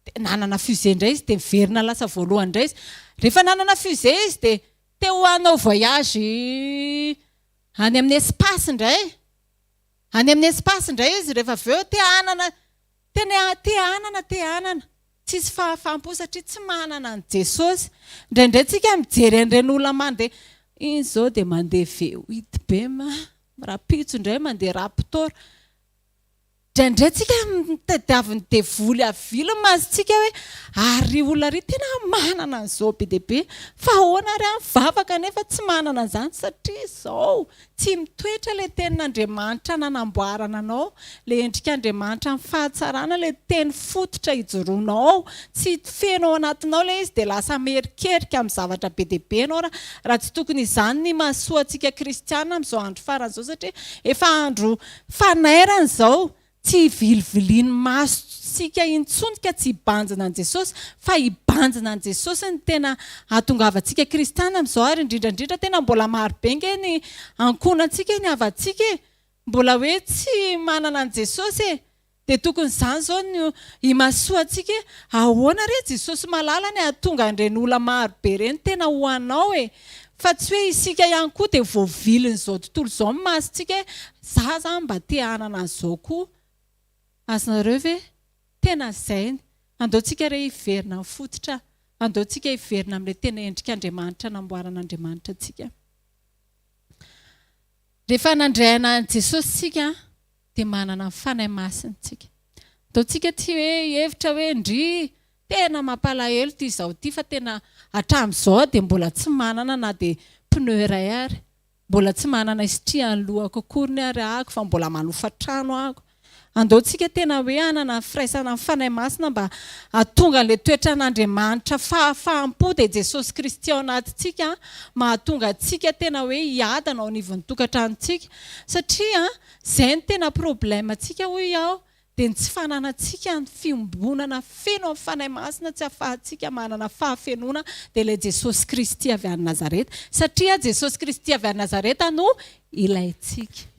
dia nanana fusée indray izy dia miverina lasa voalohany indray izy rehefa nanana fusée izy dia te ho hanao voyage Any amin'ny espace indray. Any amin'ny espace indray izy rehefa avy eo te hanana, tena te hanana, te hanana. Tsisy fahafaham-po satria tsy manana an'i Jesosy. Indraindray tsika mijery an'ireny olona mandeha, iny izao dia mandeha V8 be, rahampitso indray mandeha Raptor. Indraindray tsika tadiavin'ny devoly avily ny masontsika hoe ary ry olona ry tena manana an'izao be dia be fa ahoana ary aho mivavaka nefa tsy manana an'izany satria izao tsy mitoetra ilay tenin'Andriamanitra nanamboarana anao, ilay endrik'Andriamanitra amin'ny fahatsarana, ilay teny fototra ijoroanao ao, tsy feno ao anatinao ilay izy dia lasa mierikerika amin'ny zavatra be dia be ianao raha tsy tokony izany ny mahasoa antsika kristiana amin'izao andro farany izao satria efa andro Fanairana izao, tsy hivilivilian'ny masontsika intsony ka tsy hibanjina an'i Jesosy, fa hibanjina an'i Jesosy no tena hahatongavantsika kristiana amin'izao ary indrindra indrindra tena mbola maro be nge ny ankohonantsika e, ny havantsika e, mbola hoe tsy manana an'i Jesosy e. Dia tokony izany izao no imasoantsika hoe ahoana re Jesosy malala ny hahatonga an'ireny olona maro be ireny tena ho anao e! Fa tsy hoe isika ihany koa dia voavilin'izao tontolo izao ny masontsika hoe za zany mba te hanana an'izao koa. Azonareo ve? Tena izay. Andao tsika re hiverina amin'ny fototra. Andao tsika hiverina amin'ilay tena endrik'Andriamanitra namboaran'Andriamanitra antsika. Rehefa nandray an'i Jesosy isika dia manana ny Fanahy Masina isika. Andao tsika tsy hoe hihevitra hoe ndry tena mampalahelo ity izao ity fa tena hatramin'izao aho dia mbola tsy manana na dia pneu iray ary. Mbola tsy manana isitrihan'ny lohako akoriny ary ahako fa mbola manofa trano ahako. Andao tsika tena hoe hanana ny firaisana amin'ny Fanahy Masina mba hahatonga an'ilay toetran'Andriamanitra fahafaham-po dia Jesosy Kristy ao anatintsika mahatonga antsika tena hoe hiadana ao anivon'ny tokantranontsika satria izay no tena problème tsika hoy aho dia ny tsy fananantsika ny fiombonana feno amin'ny Fanahy Masina tsy ahafahantsika manana fahafenoana dia ilay Jesosy Kristy avy any Nazareta satria Jesosy Kristy avy any Nazareta no ilaintsika.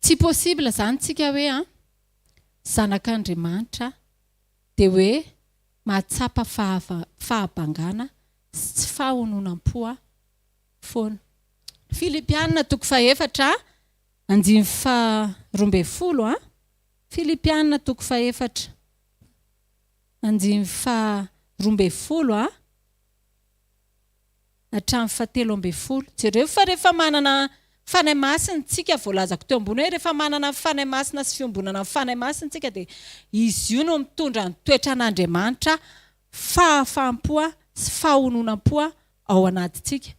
Tsy possible izany tsika hoe an zanak'Andriamanitra dia hoe mahatsapa fahabangana sy tsy fahononam-po foana. Filipiana toko fahefatra andininy faha-12 a. Filipiana toko fahefatra andininy faha-12 a hatramin'ny fahatelo ambin'ny folo. Jereo fa rehefa manana Fanahy Masina tsika, voalazako teo ambony hoe rehefa manana ny Fanahy Masina sy fiombonana amin'ny Fanahy Masina tsika dia izy io no mitondra ny toetran'Andriamanitra fahafaham-po sy fahononam-po ao anatintsika.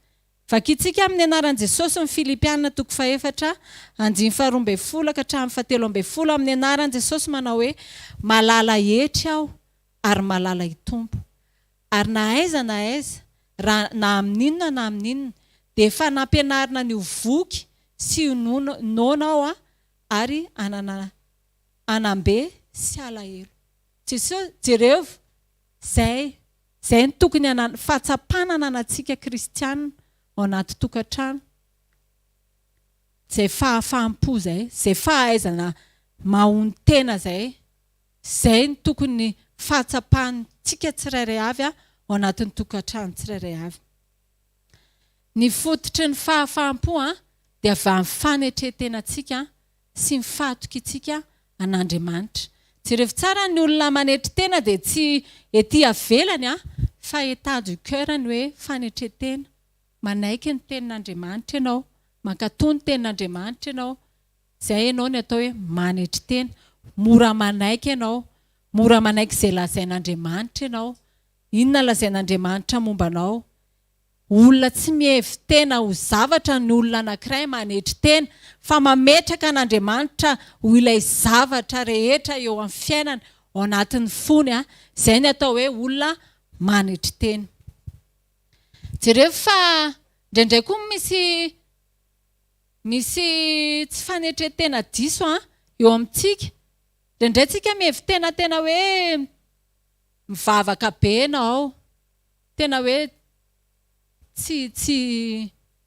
Vakintsika amin'ny anaran'i Jesosy ny Filipiana toko fahefatra, andininy faharoa ambin'ny folo ka hatramin'ny fahatelo ambin'ny folo amin'ny anaran'i Jesosy manao hoe, Malala hetry aho ary malala hitombo. Ary na aiza na aiza, raha na amin'inona na amin'inona, dia efa nampianarina ny ho voky sy ho noana aho ary hanana hanam-be sy alahelo. Jesosy, jerevo, izay Izay no tokony hanana, fahatsapana ananantsika kristiana ao anaty tokantrano. Izay fahafaham-po izay, izay fahaizana mahonon-tena izay, izay no tokony fahatsapantsika tsirairay avy ao anatin'ny tokantrano tsirairay avy. Ny fototry ny fahafaham-po dia avy amin'ny fanetren-tenantsika sy ny fahatokiantsika an'Andriamanitra. Jerevo tsara ny olona manetry tena dia tsy ety avelany fa état du cœur ny hoe fanetren-tena. Manaiky ny tenin'Andriamanitra ianao, mankatò ny tenin'Andriamanitra ianao, izay ianao ny atao hoe manetry tena. Mora manaiky ianao, mora manaiky izay lazain'Andriamanitra ianao. Inona lazain'Andriamanitra momba anao? Olona tsy mihevi-tena ho zavatra ny olona anankiray manetry tena, fa mametraka an'Andriamanitra ho ilay zavatra rehetra eo amin'ny fiainany, ao anatin'ny fony. Izay ny atao hoe olona manetry tena. Jereo fa indraindray koa misy misy tsy fanetren-tena diso eo amintsika. Indraindray tsika mihevi-tena tena hoe mivavaka be ianao. Tena hoe tsy tsy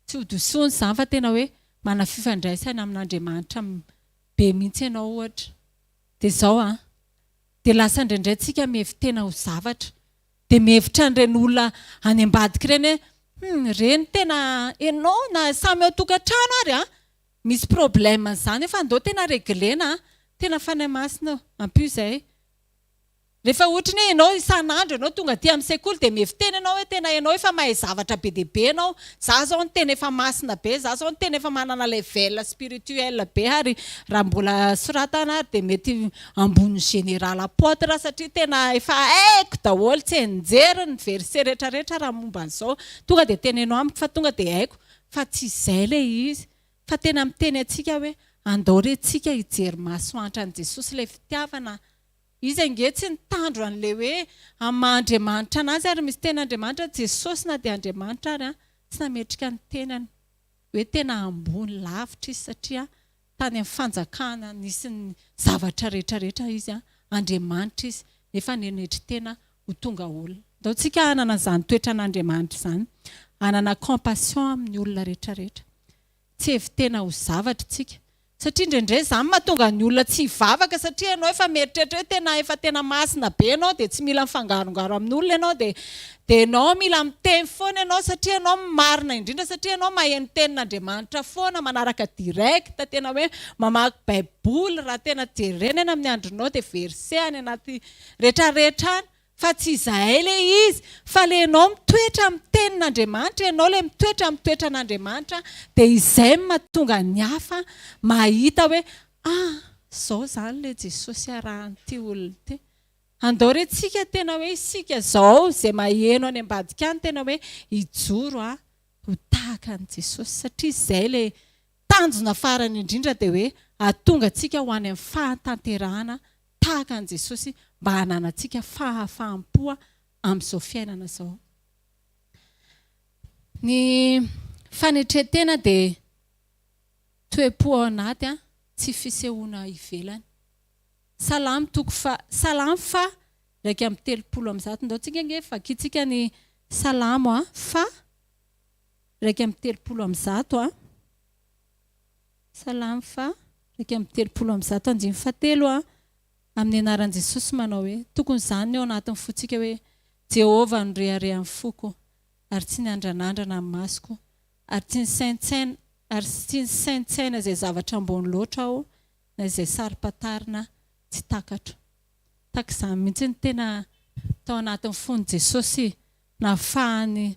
tsy ho disoana izany fa tena hoe manana fifandraisana amin'Andriamanitra be mihitsy ianao ohatra. Dia izao an, dia lasa indraindray tsika mihevi-tena ho zavatra. Dia mihevitra an'ireny olona any ambadika ireny hoe hum, ireny tena ianao na samy ao an-tokantrano ary an, misy problème an'izany eo fa andao tena reglena an, tena Fanahy Masina ô, ampio izay. Rehefa ohatry ny hoe ianao isan'andro ianao tonga aty amin'ny sekoly dia mihevi-tena ianao hoe tena ianao efa mahay zavatra be dia be ianao, za zao no tena efa masina be, za zao no tena efa manana level spirituel be ary raha mbola soratana ary dia mety ambonin'ny général apôtre aho satria tena efa haiko daholo tsianjery ny verset rehetra rehetra raha momba an'izao, tonga dia teneno amiko fa tonga dia haiko fa tsy izay ilay izy fa tena miteny antsika hoe andao re tsika hijery masoantra an'i Jesosy ilay fitiavana. Izy ange tsy nitandro an'ilay hoe amin'ny maha Andriamanitra an'azy ary misy tena Andriamanitra, Jesosy na dia Andriamanitra ary tsy nametrika ny tenany hoe tena ambony lavitra izy satria tany amin'ny fanjakana nisy ny zavatra rehetra rehetra izy, Andriamanitra izy nefa nenetry tena ho tonga olona. Ndao tsika hanana izany toetran'Andriamanitra izany, hanana compassion amin'ny olona rehetra rehetra. Tsy hevi-tena ho zavatra isika. Satria indraindray izany mahatonga ny olona tsy hivavaka satria ianao efa mieritreritra hoe tena efa tena masina be ianao dia tsy mila mifangarongaro amin'olona ianao dia dia ianao mila miteny foana ianao satria ianao marina indrindra satria ianao maheno tenin'Andriamanitra foana manaraka direct tena hoe mamaky baiboly raha tena jerena eny amin'ny andronao dia verset any anaty retraretra any Fa tsy izahay ilay izy, fa ilay ianao mitoetra amin'ny tenin'Andriamanitra, ianao ilay mitoetra amin'ny toetran'Andriamanitra, dia izay no mahatonga ny hafa mahita hoe, ah, izao izany ilay Jesosy arahan'ity olona ity. Andao re tsika tena hoe isika izao izay maheno any ambadika any tena hoe hijoro ho tahaka an'i Jesosy, satria izay ilay tanjona farany indrindra dia hoe hahatonga antsika ho any amin'ny fahatanterahana tahaka an'i Jesosy mba hananantsika fahafaham-po amin'izao fiainana izao. Ny fanetren-tena dia toe-po ao anaty, tsy fisehoana ivelany. Salamo toko faha Salamo faha 131. Ndao tsika ange vakintsika ny Salamo faha 131 a. Salamo faha 131 andininy fahatelo a, Amin'ny anaran'i Jesosy manao hoe, tokony izany ny ao anatin'ny fontsika hoe, Jehovah no reharehan'ny foko, ary tsy niandranandrana ny masoko, ary tsy nisaintsaina, ary tsy nisaintsaina izay zavatra ambony loatra aho, na izay saro-pantarina tsy takatro. Tahaka izany mihitsy ny tena tao anatin'ny fon'i Jesosy nahafahany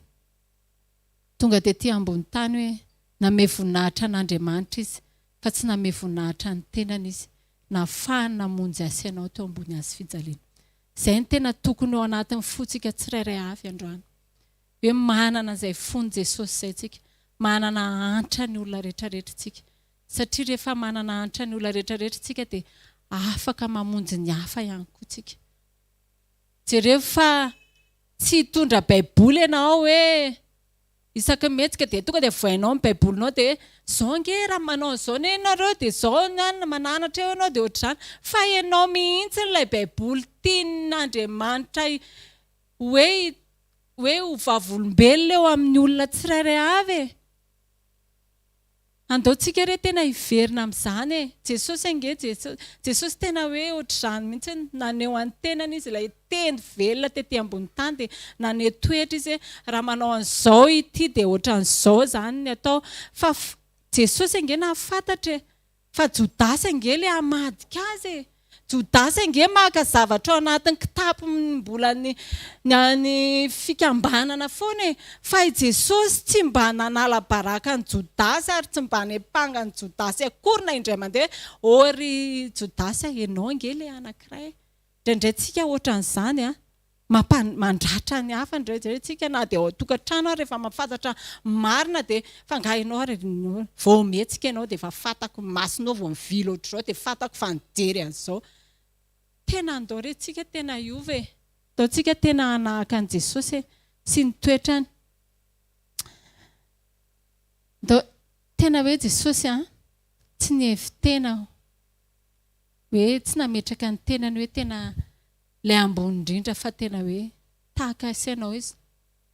Tonga tety ambony tany hoe namehy voninahitra an'Andriamanitra izy fa tsy namehy voninahitra ny tenany izy, nahafahany namonjy ahy sy ianao teo ambony hazo fijaliana. Izay no tena tokony ho ao anatin'ny fontsika tsirairay avy androany. Hoe manana izay fon'i Jesosy izay tsika, manana antra ny olona rehetrarehetra tsika. Satria rehefa manana antra ny olona rehetrarehetra tsika dia afaka mamonjy ny hafa ihany koa tsika. Jereo fa tsy hitondra baiboly ianao hoe isaky ny mihetsika dia tonga dia vohainao ny baibolinao dia zao ange raha manao an'izao anie ianareo dia zao ny anona mananatra eo ianao dia ohatr'izany fa ianao mihitsy ilay baiboly tian'Andriamanitra hoe hoe ho vavolombelona eo amin'ny olona tsirairay avy e. Andao tsika re tena hiverina amin'izany e! Jesosy ange Jesosy, Jesosy tena hoe ohatr'izany mihitsy, naneho an'ny tenany Izy, ilay teny velona tety ambony tany dia naneho toetra Izy hoe raha manao an'izao ity dia ohatran'izao izany ny atao, fa Jesosy ange nahafantatra e! Fa Jodasy ange le hamadika azy e! Jodasy ange maka zavatra ao anatin'ny kitapom-bolan'ny ny an'ny fikambanana foana e! Fa i Jesosy tsy mba nanala baraka an'i Jodasy ary tsy mba niampanga an'i Jodasy akory na indray mandeha hoe, ô ry Jodasy a, ianao ange le anankiray e! Indraindray tsika ohatran'izany an! Mampa mandratra ny hafa indray tsika na dia ao an-tokantrano ary rehefa mahafantatra ny marina dia fa angaha ianao ary vao mihetsika ianao dia efa fantako ny masonao vao mivily ohatr'izao dia fantako fa nijery an'izao. Tena andao re tsika tena hiova e! Andao tsika tena hanahaka an'i Jesosy e! Sy ny toetrany. Andao tena hoe Jesosy an! Tsy nihevi-tena hoe tsy nametraka ny tenany hoe tena ilay ambony indrindra fa tena hoe tahaka ahy sy ianao izy,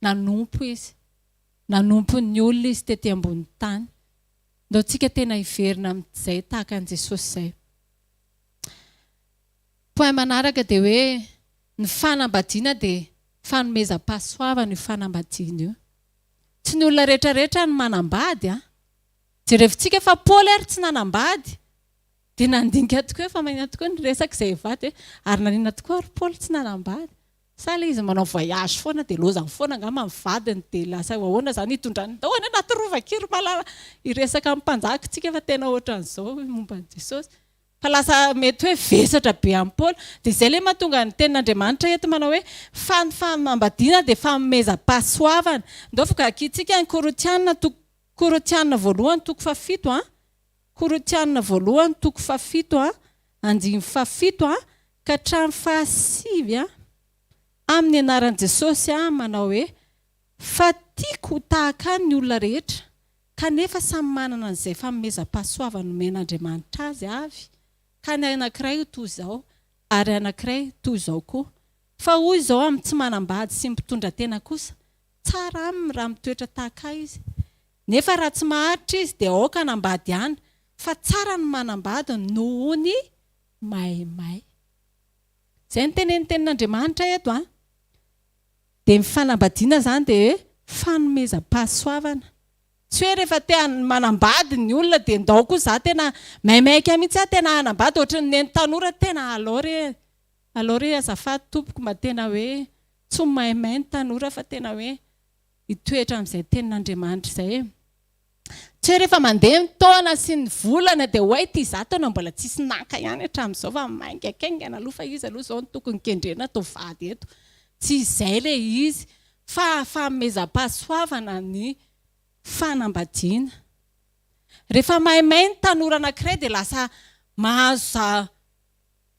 nanompo izy, nanompo ny olona izy tety ambony tany. Ndao tsika tena hiverina amin'izay tahaka an'i Jesosy izay. Point manaraka dia hoe ny fanambadiana dia fanomezam-pahasoavana io fanambadiana io. Tsy ny olona rehetra rehetra no manambady an. Jerevintsika fa Paoly ary tsy nanambady. Dia nandinika tokoa hoe fa maninona tokoa ny resaka izay hivady hoe ary naninona tokoa ary Paoly tsy nanambady? Sa ilay izy manao voyage foana dia lozany foana angamba ny vadiny dia lasa ahoana izany hitondrany ndao any anaty rova akia ry malala hiresaka amin'ny mpanjaka tsika fa tena ohatran'izao momba an'i Jesosy fa lasa mety hoe vesatra be amin'i Paoly dia izay ilay mahatonga ny tenin'Andriamanitra eto manao hoe fa ny fanambadiana dia fanomezam-pahasoavana ndao vokakintsika ny Korintiana toko Korintiana voalohany toko fahafito a Korintiana voalohany toko fahafito a, andininy fahafito a, ka hatramin'ny fahasivy a, Amin'ny anaran'i Jesosy aho manao hoe, fa tiako ho tahaka ahy ny olona rehetra, kanefa samy manana an'izay fanomezam-pahasoavana nomen'Andriamanitra azy avy, ka ny anankiray ho toy izao, ary anankiray toy izao koa. Fa hoy izao amin'ny tsy manambady sy ny mpitondra tena kosa, Tsara aminy raha mitoetra tahaka ahy izy. Nefa raha tsy maharitra izy dia aoka hanambady ihany. Fa tsara ny manambady noho ny maimay. Izay no tenenin'ny tenin'Andriamanitra eto an. Dia ny fanambadiana izany dia hoe fanomezam-pahasoavana. Tsy hoe rehefa te manambady ny olona dia ndao koa za tena maimaika mihitsy aho tena hanambady ohatry ny neny tanora tena alao re alao re azafady tompoko mba tena hoe tsy ho maimay ny tanora fa tena hoe hitoetra amin'izay tenin'Andriamanitra izay e. Tsy hoe rehefa mandeha ny taona sy ny volana dia oay ity za taona mbola tsisy naka ihany hatramin'izao fa maingaikaingana aloha fa iza aloha izao no tokony kendrena atao vady eto. Tsy izay ilay izy fa fanomezam-pahasoavana ny fanambadiana. Rehefa maimay ny tanora anankiray dia lasa mahazo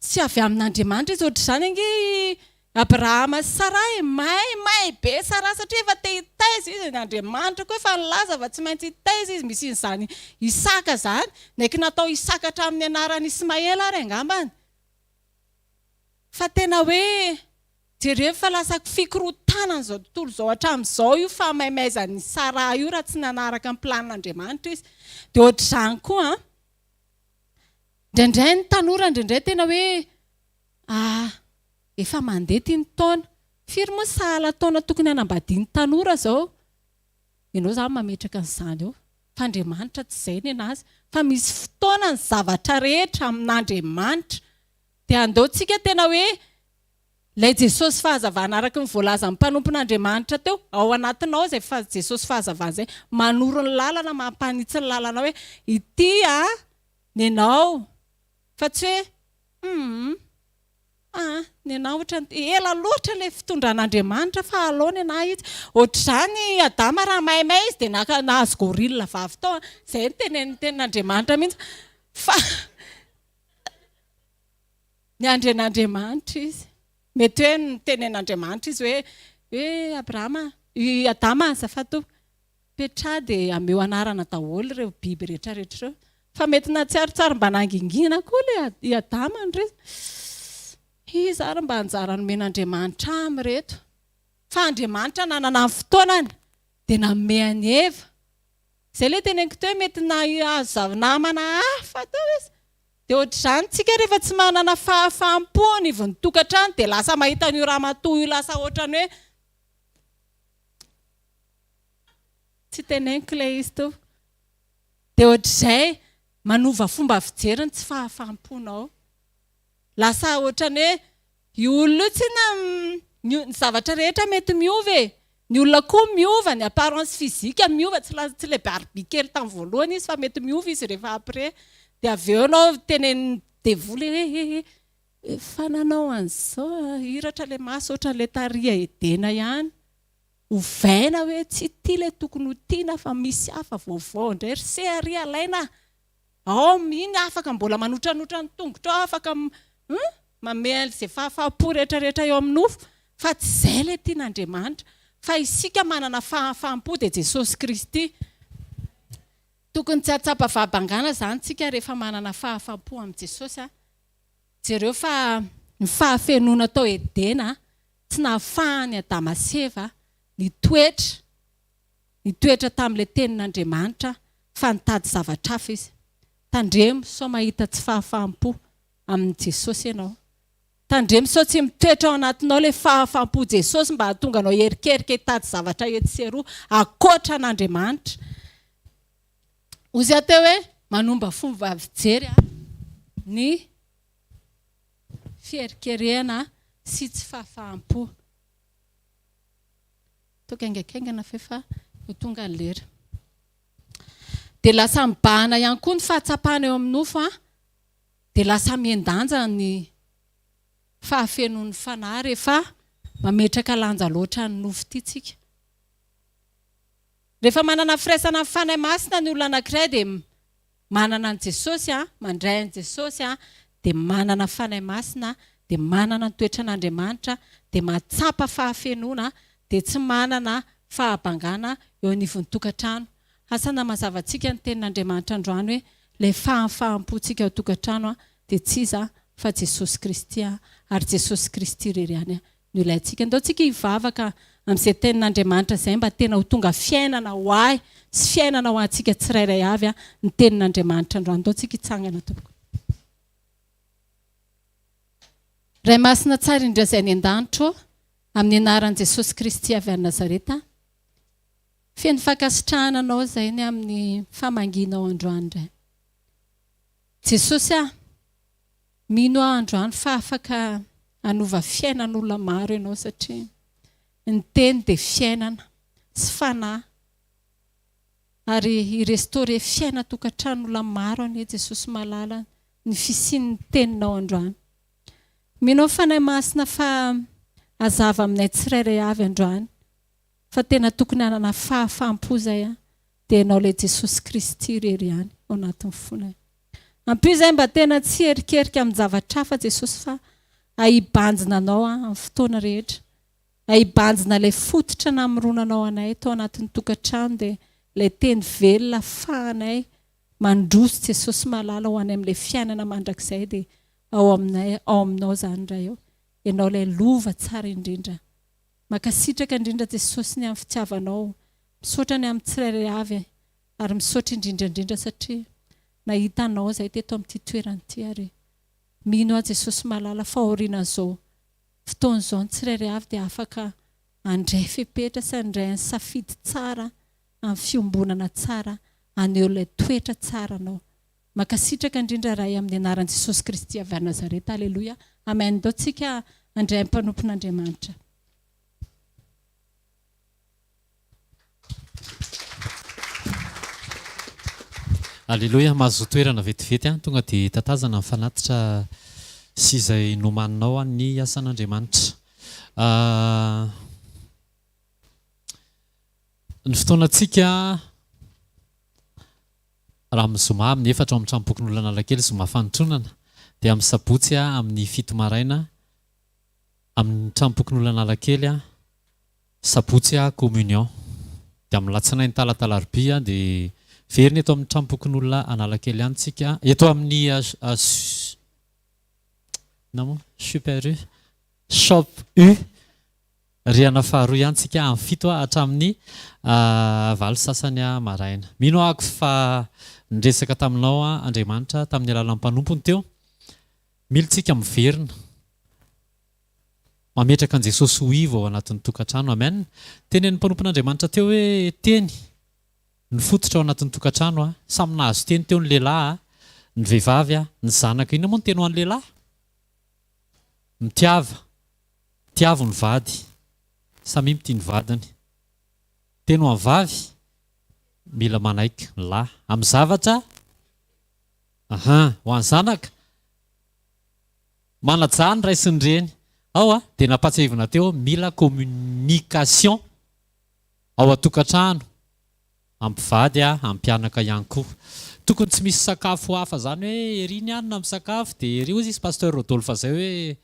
Tsy avy amin'Andriamanitra izy. Ohatr'izany ange i Abrahama sy Saraha e! Maimay be Saraha satria efa te hitaiza izy, ny Andriamanitra koa efa nilaza fa tsy maintsy hitaiza izy, misy an'izany Isaka izany, naiky natao Isaka hatramin'ny anaran'i Ismaela ary angambany. Fa tena hoe jereo fa lasa fikorontanan'izao tontolo izao hatramin'izao io fahamaimaizan'i Saraha io raha tsy nanaraka ny planin'Andriamanitra izy. Dia ohatr'izany koa an! Indraindray ny tanora indraindray tena hoe ah efa mandeha ity ny taona. Firy moa sahala taona tokony hanambadian'ny tanora zao? Ianao zany mametraka an'izany eo. Fa Andriamanitra tsy izay nenazy. Fa misy fotoana ny zavatra rehetra amin'Andriamanitra. Dia andao tsika tena hoe Ilay Jesosy fahazavana araka ny voalazan'ny mpanompon'Andriamanitra teo, ao anatinao izay Jesosy fahazavana izay, manoro ny lalana, mampanitsy ny lalana hoe ity a, nenao, fa tsy hoe humm, ah, nenao ohatran'ny, ela loatra ilay fitondran'Andriamanitra fa alao nenah izy. Ohatr'izany i Adama raha maimay izy dia naka, nahazo gorille vavy tao, izay no tenenin'ny tenin'Andriamanitra mihitsy fa. Niandry an'Andriamanitra izy. Mety hoe niteny an'Andriamanitra izy hoe, hoe Abrahama, i Adama azafady tompoko, petraha dia ameo anarana daholo ireo biby rehetra rehetra ireo. Fa mety nahatsiarotsiaro mba nangingina koa ilay i Adama ndry. Iza ary mba anjara nomen'Andriamanitra ahy amin'ireto? Fa Andriamanitra nanana ny fotoanany dia nanome an'i Eva. Izay ilay teneniko teo hoe mety nahazo namana hafa teo izy. Dia ohatr'izany tsika rehefa tsy manana fahafaham-po anivon'ny tokantrano dia lasa mahita an'io ramatoa io lasa ohatran'ny hoe tsy teneniko ilay izy tompoko. Dia ohatr'izay manova fomba fijery ny tsy fahafaham-ponao. Lasa ohatran'ny hoe Io olona io tsinona ny ny zavatra rehetra mety miova e! Ny olona koa miova, ny apparence physique miova, tsy lasa tsy ilay Barbie kely tamin'ny voalohany izy fa mety miova izy rehefa après, dia avy eo ianao tenenin'ny devoly hoe he he efa nanao an'izao ah, hiratra ilay maso ohatran'ilay tary Edena ihany, ovaina hoe tsy ity ilay tokony ho tiana fa misy hafa vaovao indray ry se ary alaina ah! Ao iny afaka mbola manotranotra ny tongotra ao afaka hum manome an'izay fahafaham-po rehetra rehetra eo amin'ny nofo fa tsy izay ilay tian'Andriamanitra fa isika manana fahafaham-po dia Jesosy Kristy. Tokony tsy hahatsapa fahabangana izany tsika rehefa manana fahafaham-po amin'i Jesosy a. Jereo fa ny fahafenoana tao Edena tsy nahafahan'i Adama sy Eva nitoetra nitoetra tamin'ilay tenin'Andriamanitra fa nitady zavatra hafa izy. Tandremo sao mahita tsy fahafaham-po amin'i Jesosy ianao. Tandremo sao tsy mitoetra ao anatinao ilay fahafaham-po Jesosy mba hahatonga anao hierikerika hitady zavatra etsy sy eroa ankoatra an'Andriamanitra. Hozy aho teo hoe manomba fomba fijery ny fiherikerehana sy tsy fahafaham-po. Ataoko haingankaingana f'efa ho tonga ny lera. Dia lasa mibahana ihany koa ny fahatsapana eo amin'ny nofo an, dia lasa mihen-danja ny fahafenoan'ny fanahy rehefa mametraka lanja loatra ny nofo ity tsika. Rehefa manana firaisana amin'ny Fanahy Masina ny olona anankiray dia manana an'i Jesosy an, mandray an'i Jesosy an, dia manana Fanahy Masina, dia manana ny toetran'Andriamanitra, dia mahatsapa fahafenoana, dia tsy manana fahabangana eo anivon'ny tokantrano. Asa na mazava antsika ny tenin'Andriamanitra androany hoe ilay fahafaham-pontsika ao tokantrano dia tsy iza fa Jesosy Kristy ary Jesosy Kristy irery ihany. no ilaintsika. Andao tsika hivavaka amin'izay tenin'Andriamanitra izay mba tena ho tonga fiainana ho ahy sy fiainana ho antsika tsirairay avy ny tenin'Andriamanitra androany. Andao tsika hitsangana tompoko. Ray masina tsara indrindra izay any an-danitra ô, amin'ny anaran'i Jesosy Kristy avy any Nazareta, feno fankasitrahana anao izay ny amin'ny famangianao androany indray. Jesosy ah, mino aho androany fa afaka hanova fiainan'olona maro ianao satria ny teny dia fiainana sy fanahy ary hi-restaurer fiainan-tokantran'olona maro anie Jesosy malala ny fisian'ny teninao androany. Mino aho Fanahy Masina fa hazava aminay tsirairay avy androany fa tena tokony hanana fahafaham-po izay an. dia Ianao ilay Jesosy Kristy irery ihany ao anatin'ny fonay. Ampio izahay mba tena tsy hierikerika amin-javatra hafa Jesosy fa ahibanjina Anao amin'ny fotoana rehetra. Ahibanjina ilay fototra namoronanao anay tao anatin'ny tokantrano dia ilay teny velona afahanay mandroso Jesosy malala ho any amin'ilay fiainana mandrakizay dia ao aminay ao aminao izany Ray ô. Ianao ilay lova tsara indrindra. Mankasitraka indrindra Jesosy ny amin'ny fitiavanao. Misaotra ny amin'ny tsirairay avy ary misaotra indrindra indrindra satria nahita anao zahay teto amin'ity toerana ity ary mino aho Jesosy malala fa aorianan'izao fotoana izao ny tsirairay avy dia afaka handray fepetra sy handray ny safidy tsara amin'ny fiombonana tsara haneho ilay toetra tsara anao. Mankasitraka indrindra Ray amin'ny anaran'i Jesosy Kristy avy any Nazareta Aleloia Amen Ndao tsika handray ny mpanompon'Andriamanitra. Aleloia, mahazoa toerana vetivety an, tonga dia tatazana ny fanatitra sy izay nomaninao an ny asan'Andriamanitra. Ny fotoanantsika raha amin'ny zoma amin'ny efatra ao amin'ny tranompokonolona Analakely zoma fanotronana dia amin'ny sabotsy amin'ny fito maraina amin'ny tranompokonolona Analakely Sabotsy aho communion. Dia amin'ny latsinainy talata alarobia dia verina eto amin'ny tranompokonolona Analakely ihany tsika, eto amin'ny inona moa? Super U, Shop U, rihana faharoa ihany tsika amin'ny fito hatramin'ny valo sasany maraina. Mino aho fa niresaka taminao Andriamanitra tamin'ny alalan'ny mpanompony teo. Mila tsika miverina. Mametraka an'i Jesosy ho ivo ao anatin'ny tokantrano. Amen. Tenenin'ny mpanompon'Andriamanitra teo hoe teny no fototra ao anatin'ny tokantrano a. Samy nahazo teny teo ny lehilahy a, ny vehivavy a, ny zanaka. Inona moa ny teny ho an'ny lehilahy? Mitiava. Tiavo ny vady. Samia mitia ny vadiny. Teny ho an'ny vavy? Mila manaiky ny lahy. Amin'ny zavatra? Aha. Ho an'ny zanaka? Manajà ny ray sy ny reny. Ao a, dia nampatsiahivina teo mila communication ao an-tokantrano, amin'ny mpivady a, amin'ny mpianaka ihany koa. Tokony tsy misy sakafo hafa zany hoe ery ny anona misakafo dia ery hozy izy Pasteur Rodolphe zay hoe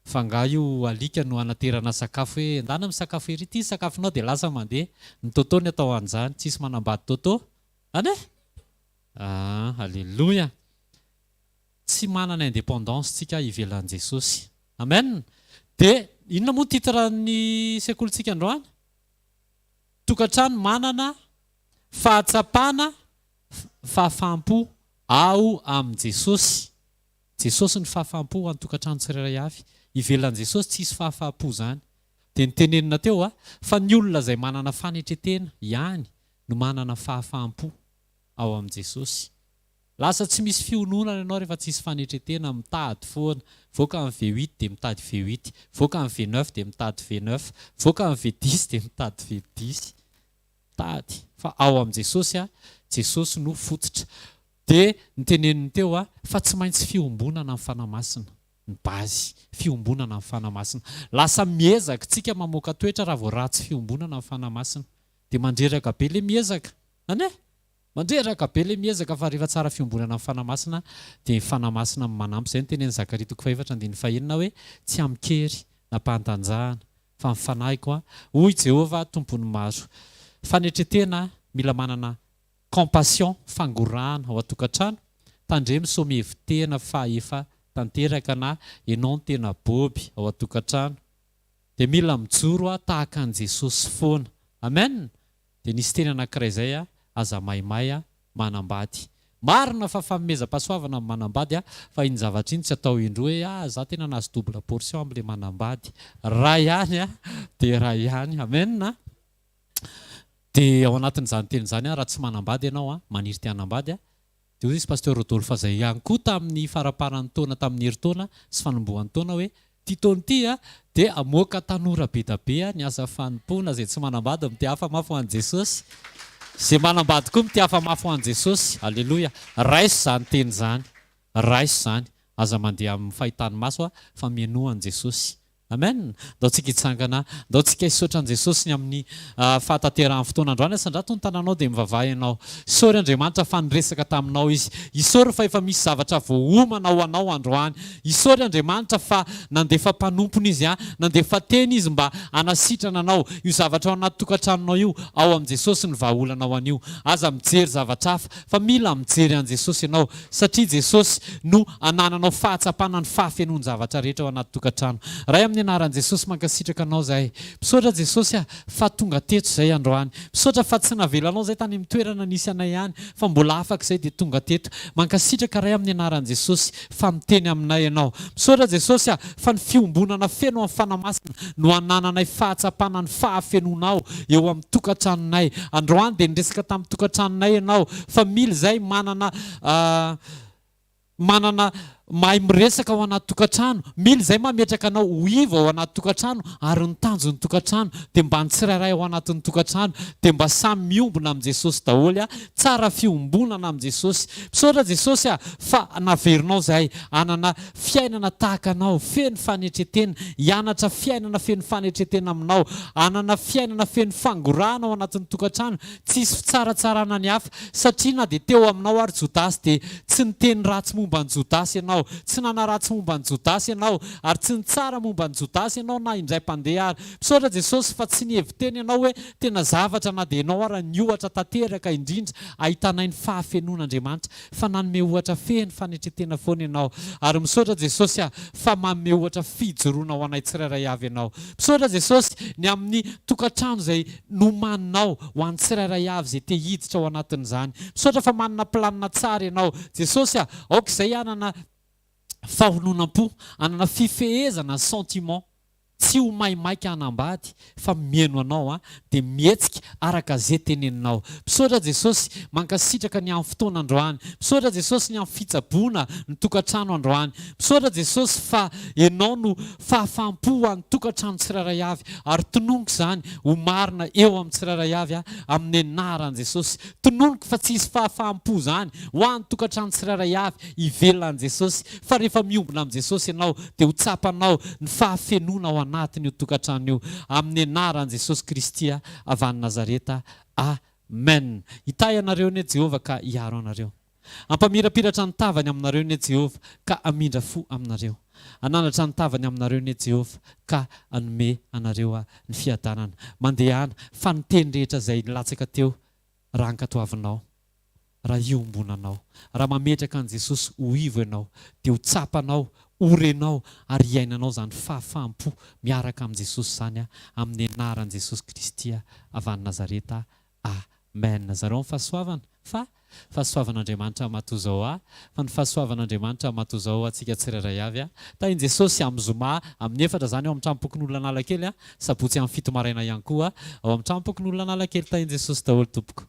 fa nga io alika no anaterana sakafo hoe ndana misakafo ery ity ny sakafonao dia lasa mandeha. Ny Toto ny atao an'izany, tsisy manambady Toto any e! Ah, Aleloia! Tsy manana indépendance tsika ivelan'i Jesosy. Amen! Dia inona moa ny titre ny sekolintsika androany? Tokantrano manana fahatsapana fahafaham-po ao amin'i Jesosy. Jesosy ny fahafaham-po ho an'ny tokantrano tsirairay avy. Ivelan'i Jesosy tsy hisy fahafaham-po izany. Dia notenenina teo fa ny olona izay manana fanetren-tena ihany no manana fahafaham-po ao amin'i Jesosy. Lasa tsy misy fiononana ianao rehefa tsisy fanetretena, mitady foana, voaka ny V huit dia mitady V huit, voaka ny V neuf dia mitady V neuf, voaka ny V dix dia mitady V dix. Mitady. Fa ao amin'i Jesosy a, Jesosy no fototra. Dia noteneniny teo a, fa tsy maintsy fiombonana amin'ny Fanahy Masina ny base, fiombonana amin'ny Fanahy Masina. Lasa miezaka tsika mamoaka toetra raha vao ratsy fiombonana amin'ny Fanahy Masina. Dia mandreraka be le miezaka. An e! Mandreraka be le miezaka fa rehefa tsara fiombonana amin'ny Fanahy Masina dia ny Fanahy Masina no manampy. Izay no tenenin'i Zakaria toko fahefatra andininy fahenina hoe tsy amin-kery na am-pahatanjahana fa ny Fanahiko an, hoy Jehovah Tompon'ny maro. Fanetren-tena, mila manana compassion, fangorahana ao an-tokantrano, tandremo sao mihevi-tena fa efa tanteraka na enao no tena bôby ao an-tokantrano. Dia mila mijoro tahaka an'i Jesosy foana. Amen! Dia nisy teny anankiray izay, aza maimay manambady. Marina fa fanomezam-pahasoavana ny manambady fa iny zavatra iny tsy atao indroa hoe ah za tena nahazo double portion amin'ilay manambady. Ray ihany dia ray ihany. Amen a! Dia ao anatin'izany teny izany raha tsy manambady ianao, maniry te hanambady, dia hoy izy Pasteur Rodolphe izay ihany koa tamin'ny faramparan'ny taona tamin'ny herintaona sy fanombohan'ny taona hoe ity taona ity dia hamoaka tanora be da be ny asa fanompoana izay tsy manambady mitehafa mafy ho an'i Jesosy, izay manambady koa mitehafa mafy ho an'i Jesosy, Aleloia, raiso izany teny izany, raiso izany, aza mandeha amin'ny fahitan'ny maso fa mihainoa an'i Jesosy. Amen! Ndao tsika hitsangana, ndao tsika hisaotra an'i Jesosy ny amin'ny fahatanterahan'ny fotoana androany. Asandrato ny tananao dia mivavaha ianao. Isaory Andriamanitra fa niresaka taminao Izy. Isaory fa efa misy zavatra voaomana ho anao androany. Isaory Andriamanitra fa nandefa mpanompony Izy, nandefa teny Izy mba hanasitrana anao. Io zavatra ao anaty tokantranonao io, ao amin'i Jesosy ny vahaolana ho an'io. Aza mijery zavatra hafa fa mila mijery an'i Jesosy ianao. Satria Jesosy no anananao fahatsapana ny fahafenoan-javatra rehetra ao anaty tokantrano. Ray amin'ny anaran'i Jesosy mankasitraka anao zahay. Misaotra Jesosy ah fa tonga teto zay androany. Misaotra fa tsy navelanao zay tany amin'ny toerana nisy anay any fa mbola afaka izay dia tonga teto. Mankasitraka Ray amin'ny anaran'i Jesosy fa miteny aminay ianao. Misaotra Jesosy ah fa ny fiombonana feno amin'ny Fanahy Masina no anananay fahatsapana ny fahafenoanao eo amin'ny tokantranonay. Androany dia niresaka tamin'ny tokantranonay ianao fa mila izay manana manana mahay miresaka ao anaty tokantrano, mila izay mametraka anao ho ivo ao anaty tokantrano ary ny tanjon'ny tokantrano dia mba ny tsirairay ao anatin'ny tokantrano dia mba samy miombona amin'i Jesosy daholo a, tsara fiombonana amin'i Jesosy. Misaotra Jesosy a fa naverinao izahay hanana fiainana tahaka anao, feno fanetretena, hianatra fiainana feno fanetretena aminao, hanana fiainana feno fangorahana ao anatin'ny tokantrano, tsy hisy fitsaratsarana ny hafa, satria na dia teo aminao ary Jodasy dia tsy niteny ratsy momba an'i Jodasy ianao, tsy nanaratsy momba an'i Jodasy ianao, ary tsy nitsara momba an'i Jodasy ianao na indray mpandeha ary. Misaotra Jesosy fa tsy nihevi-tena ianao hoe tena zavatra na dia ianao ara ny ohatra tanteraka indrindra ahitanay ny fahafenoan'Andriamanitra fa nanome ohatra feno fanetretena foana ianao ary misaotra Jesosy ah fa manome ohatra fijoroana ho anay tsirairay avy ianao. Misaotra Jesosy ny amin'ny tokantrano izay nomaninao ho an'ny tsirairay avy izay te hiditra ao anatin'izany. Misaotra fa manana planina tsara ianao. Jesosy ah aoka izay hanana fahononam-po, hanana fifehezana ny sentiment. Tsy ho maimaika hanambady fa mihaino anao an, dia mihetsika araka ze teneninao. Misaotra Jesosy, mankasitraka ny amin'ny fotoana androany. Misaotra Jesosy ny amin'ny fitsaboana ny tokantrano androany. Misaotra Jesosy fa Enao no fahafaham-po ho an'ny tokantrano tsirairay avy ary tononiko izany ho marina eo amin'ny tsirairay avy amin'ny anaran'i Jesosy. Tononiko fa tsy hisy fahafaham-po izany ho an'ny tokantrano tsirairay avy ivelan'i Jesosy fa rehefa miombona amin'i Jesosy ianao dia ho tsapanao ny fahafenoana ao anatin'io tokantrano io amin'ny anaran'i Jesosy Kristy avy any Nazareta. Amen. Hitahy anareo anie Jehovah ka hiaro anareo. Hampamirapiratra ny tavany aminareo anie Jehovah ka hamindra fo aminareo. Hanandratra ny tavany aminareo anie Jehovah ka hanome anareo ny fiadanana. Mandehana, fa ny teny rehetra izay nilatsaka teo raha ankatoavinao. Raha iombonanao, raha mametraka an'i Jesosy ho ivo ianao, dia ho tsapanao, ho renao ary hiainanao izany fahafaham-po miaraka amin'i Jesosy izany amin'ny anaran'i Jesosy Kristy avy any Nazareta. Amen. Zarao ny fahasoavana fa fahasoavan'Andriamanitra matozao ahy, fa ny fahasoavan'Andriamanitra matozao antsika tsirairay avy. Tahin'i Jesosy amin'ny zoma amin'ny efatra izany ao amin'ny tranom-pokonolona Analakely, sabotsy amin'ny fito maraina ihany koa ao amin'ny tranom-pokonolona Analakely. Tahin'i Jesosy daholo tompoko.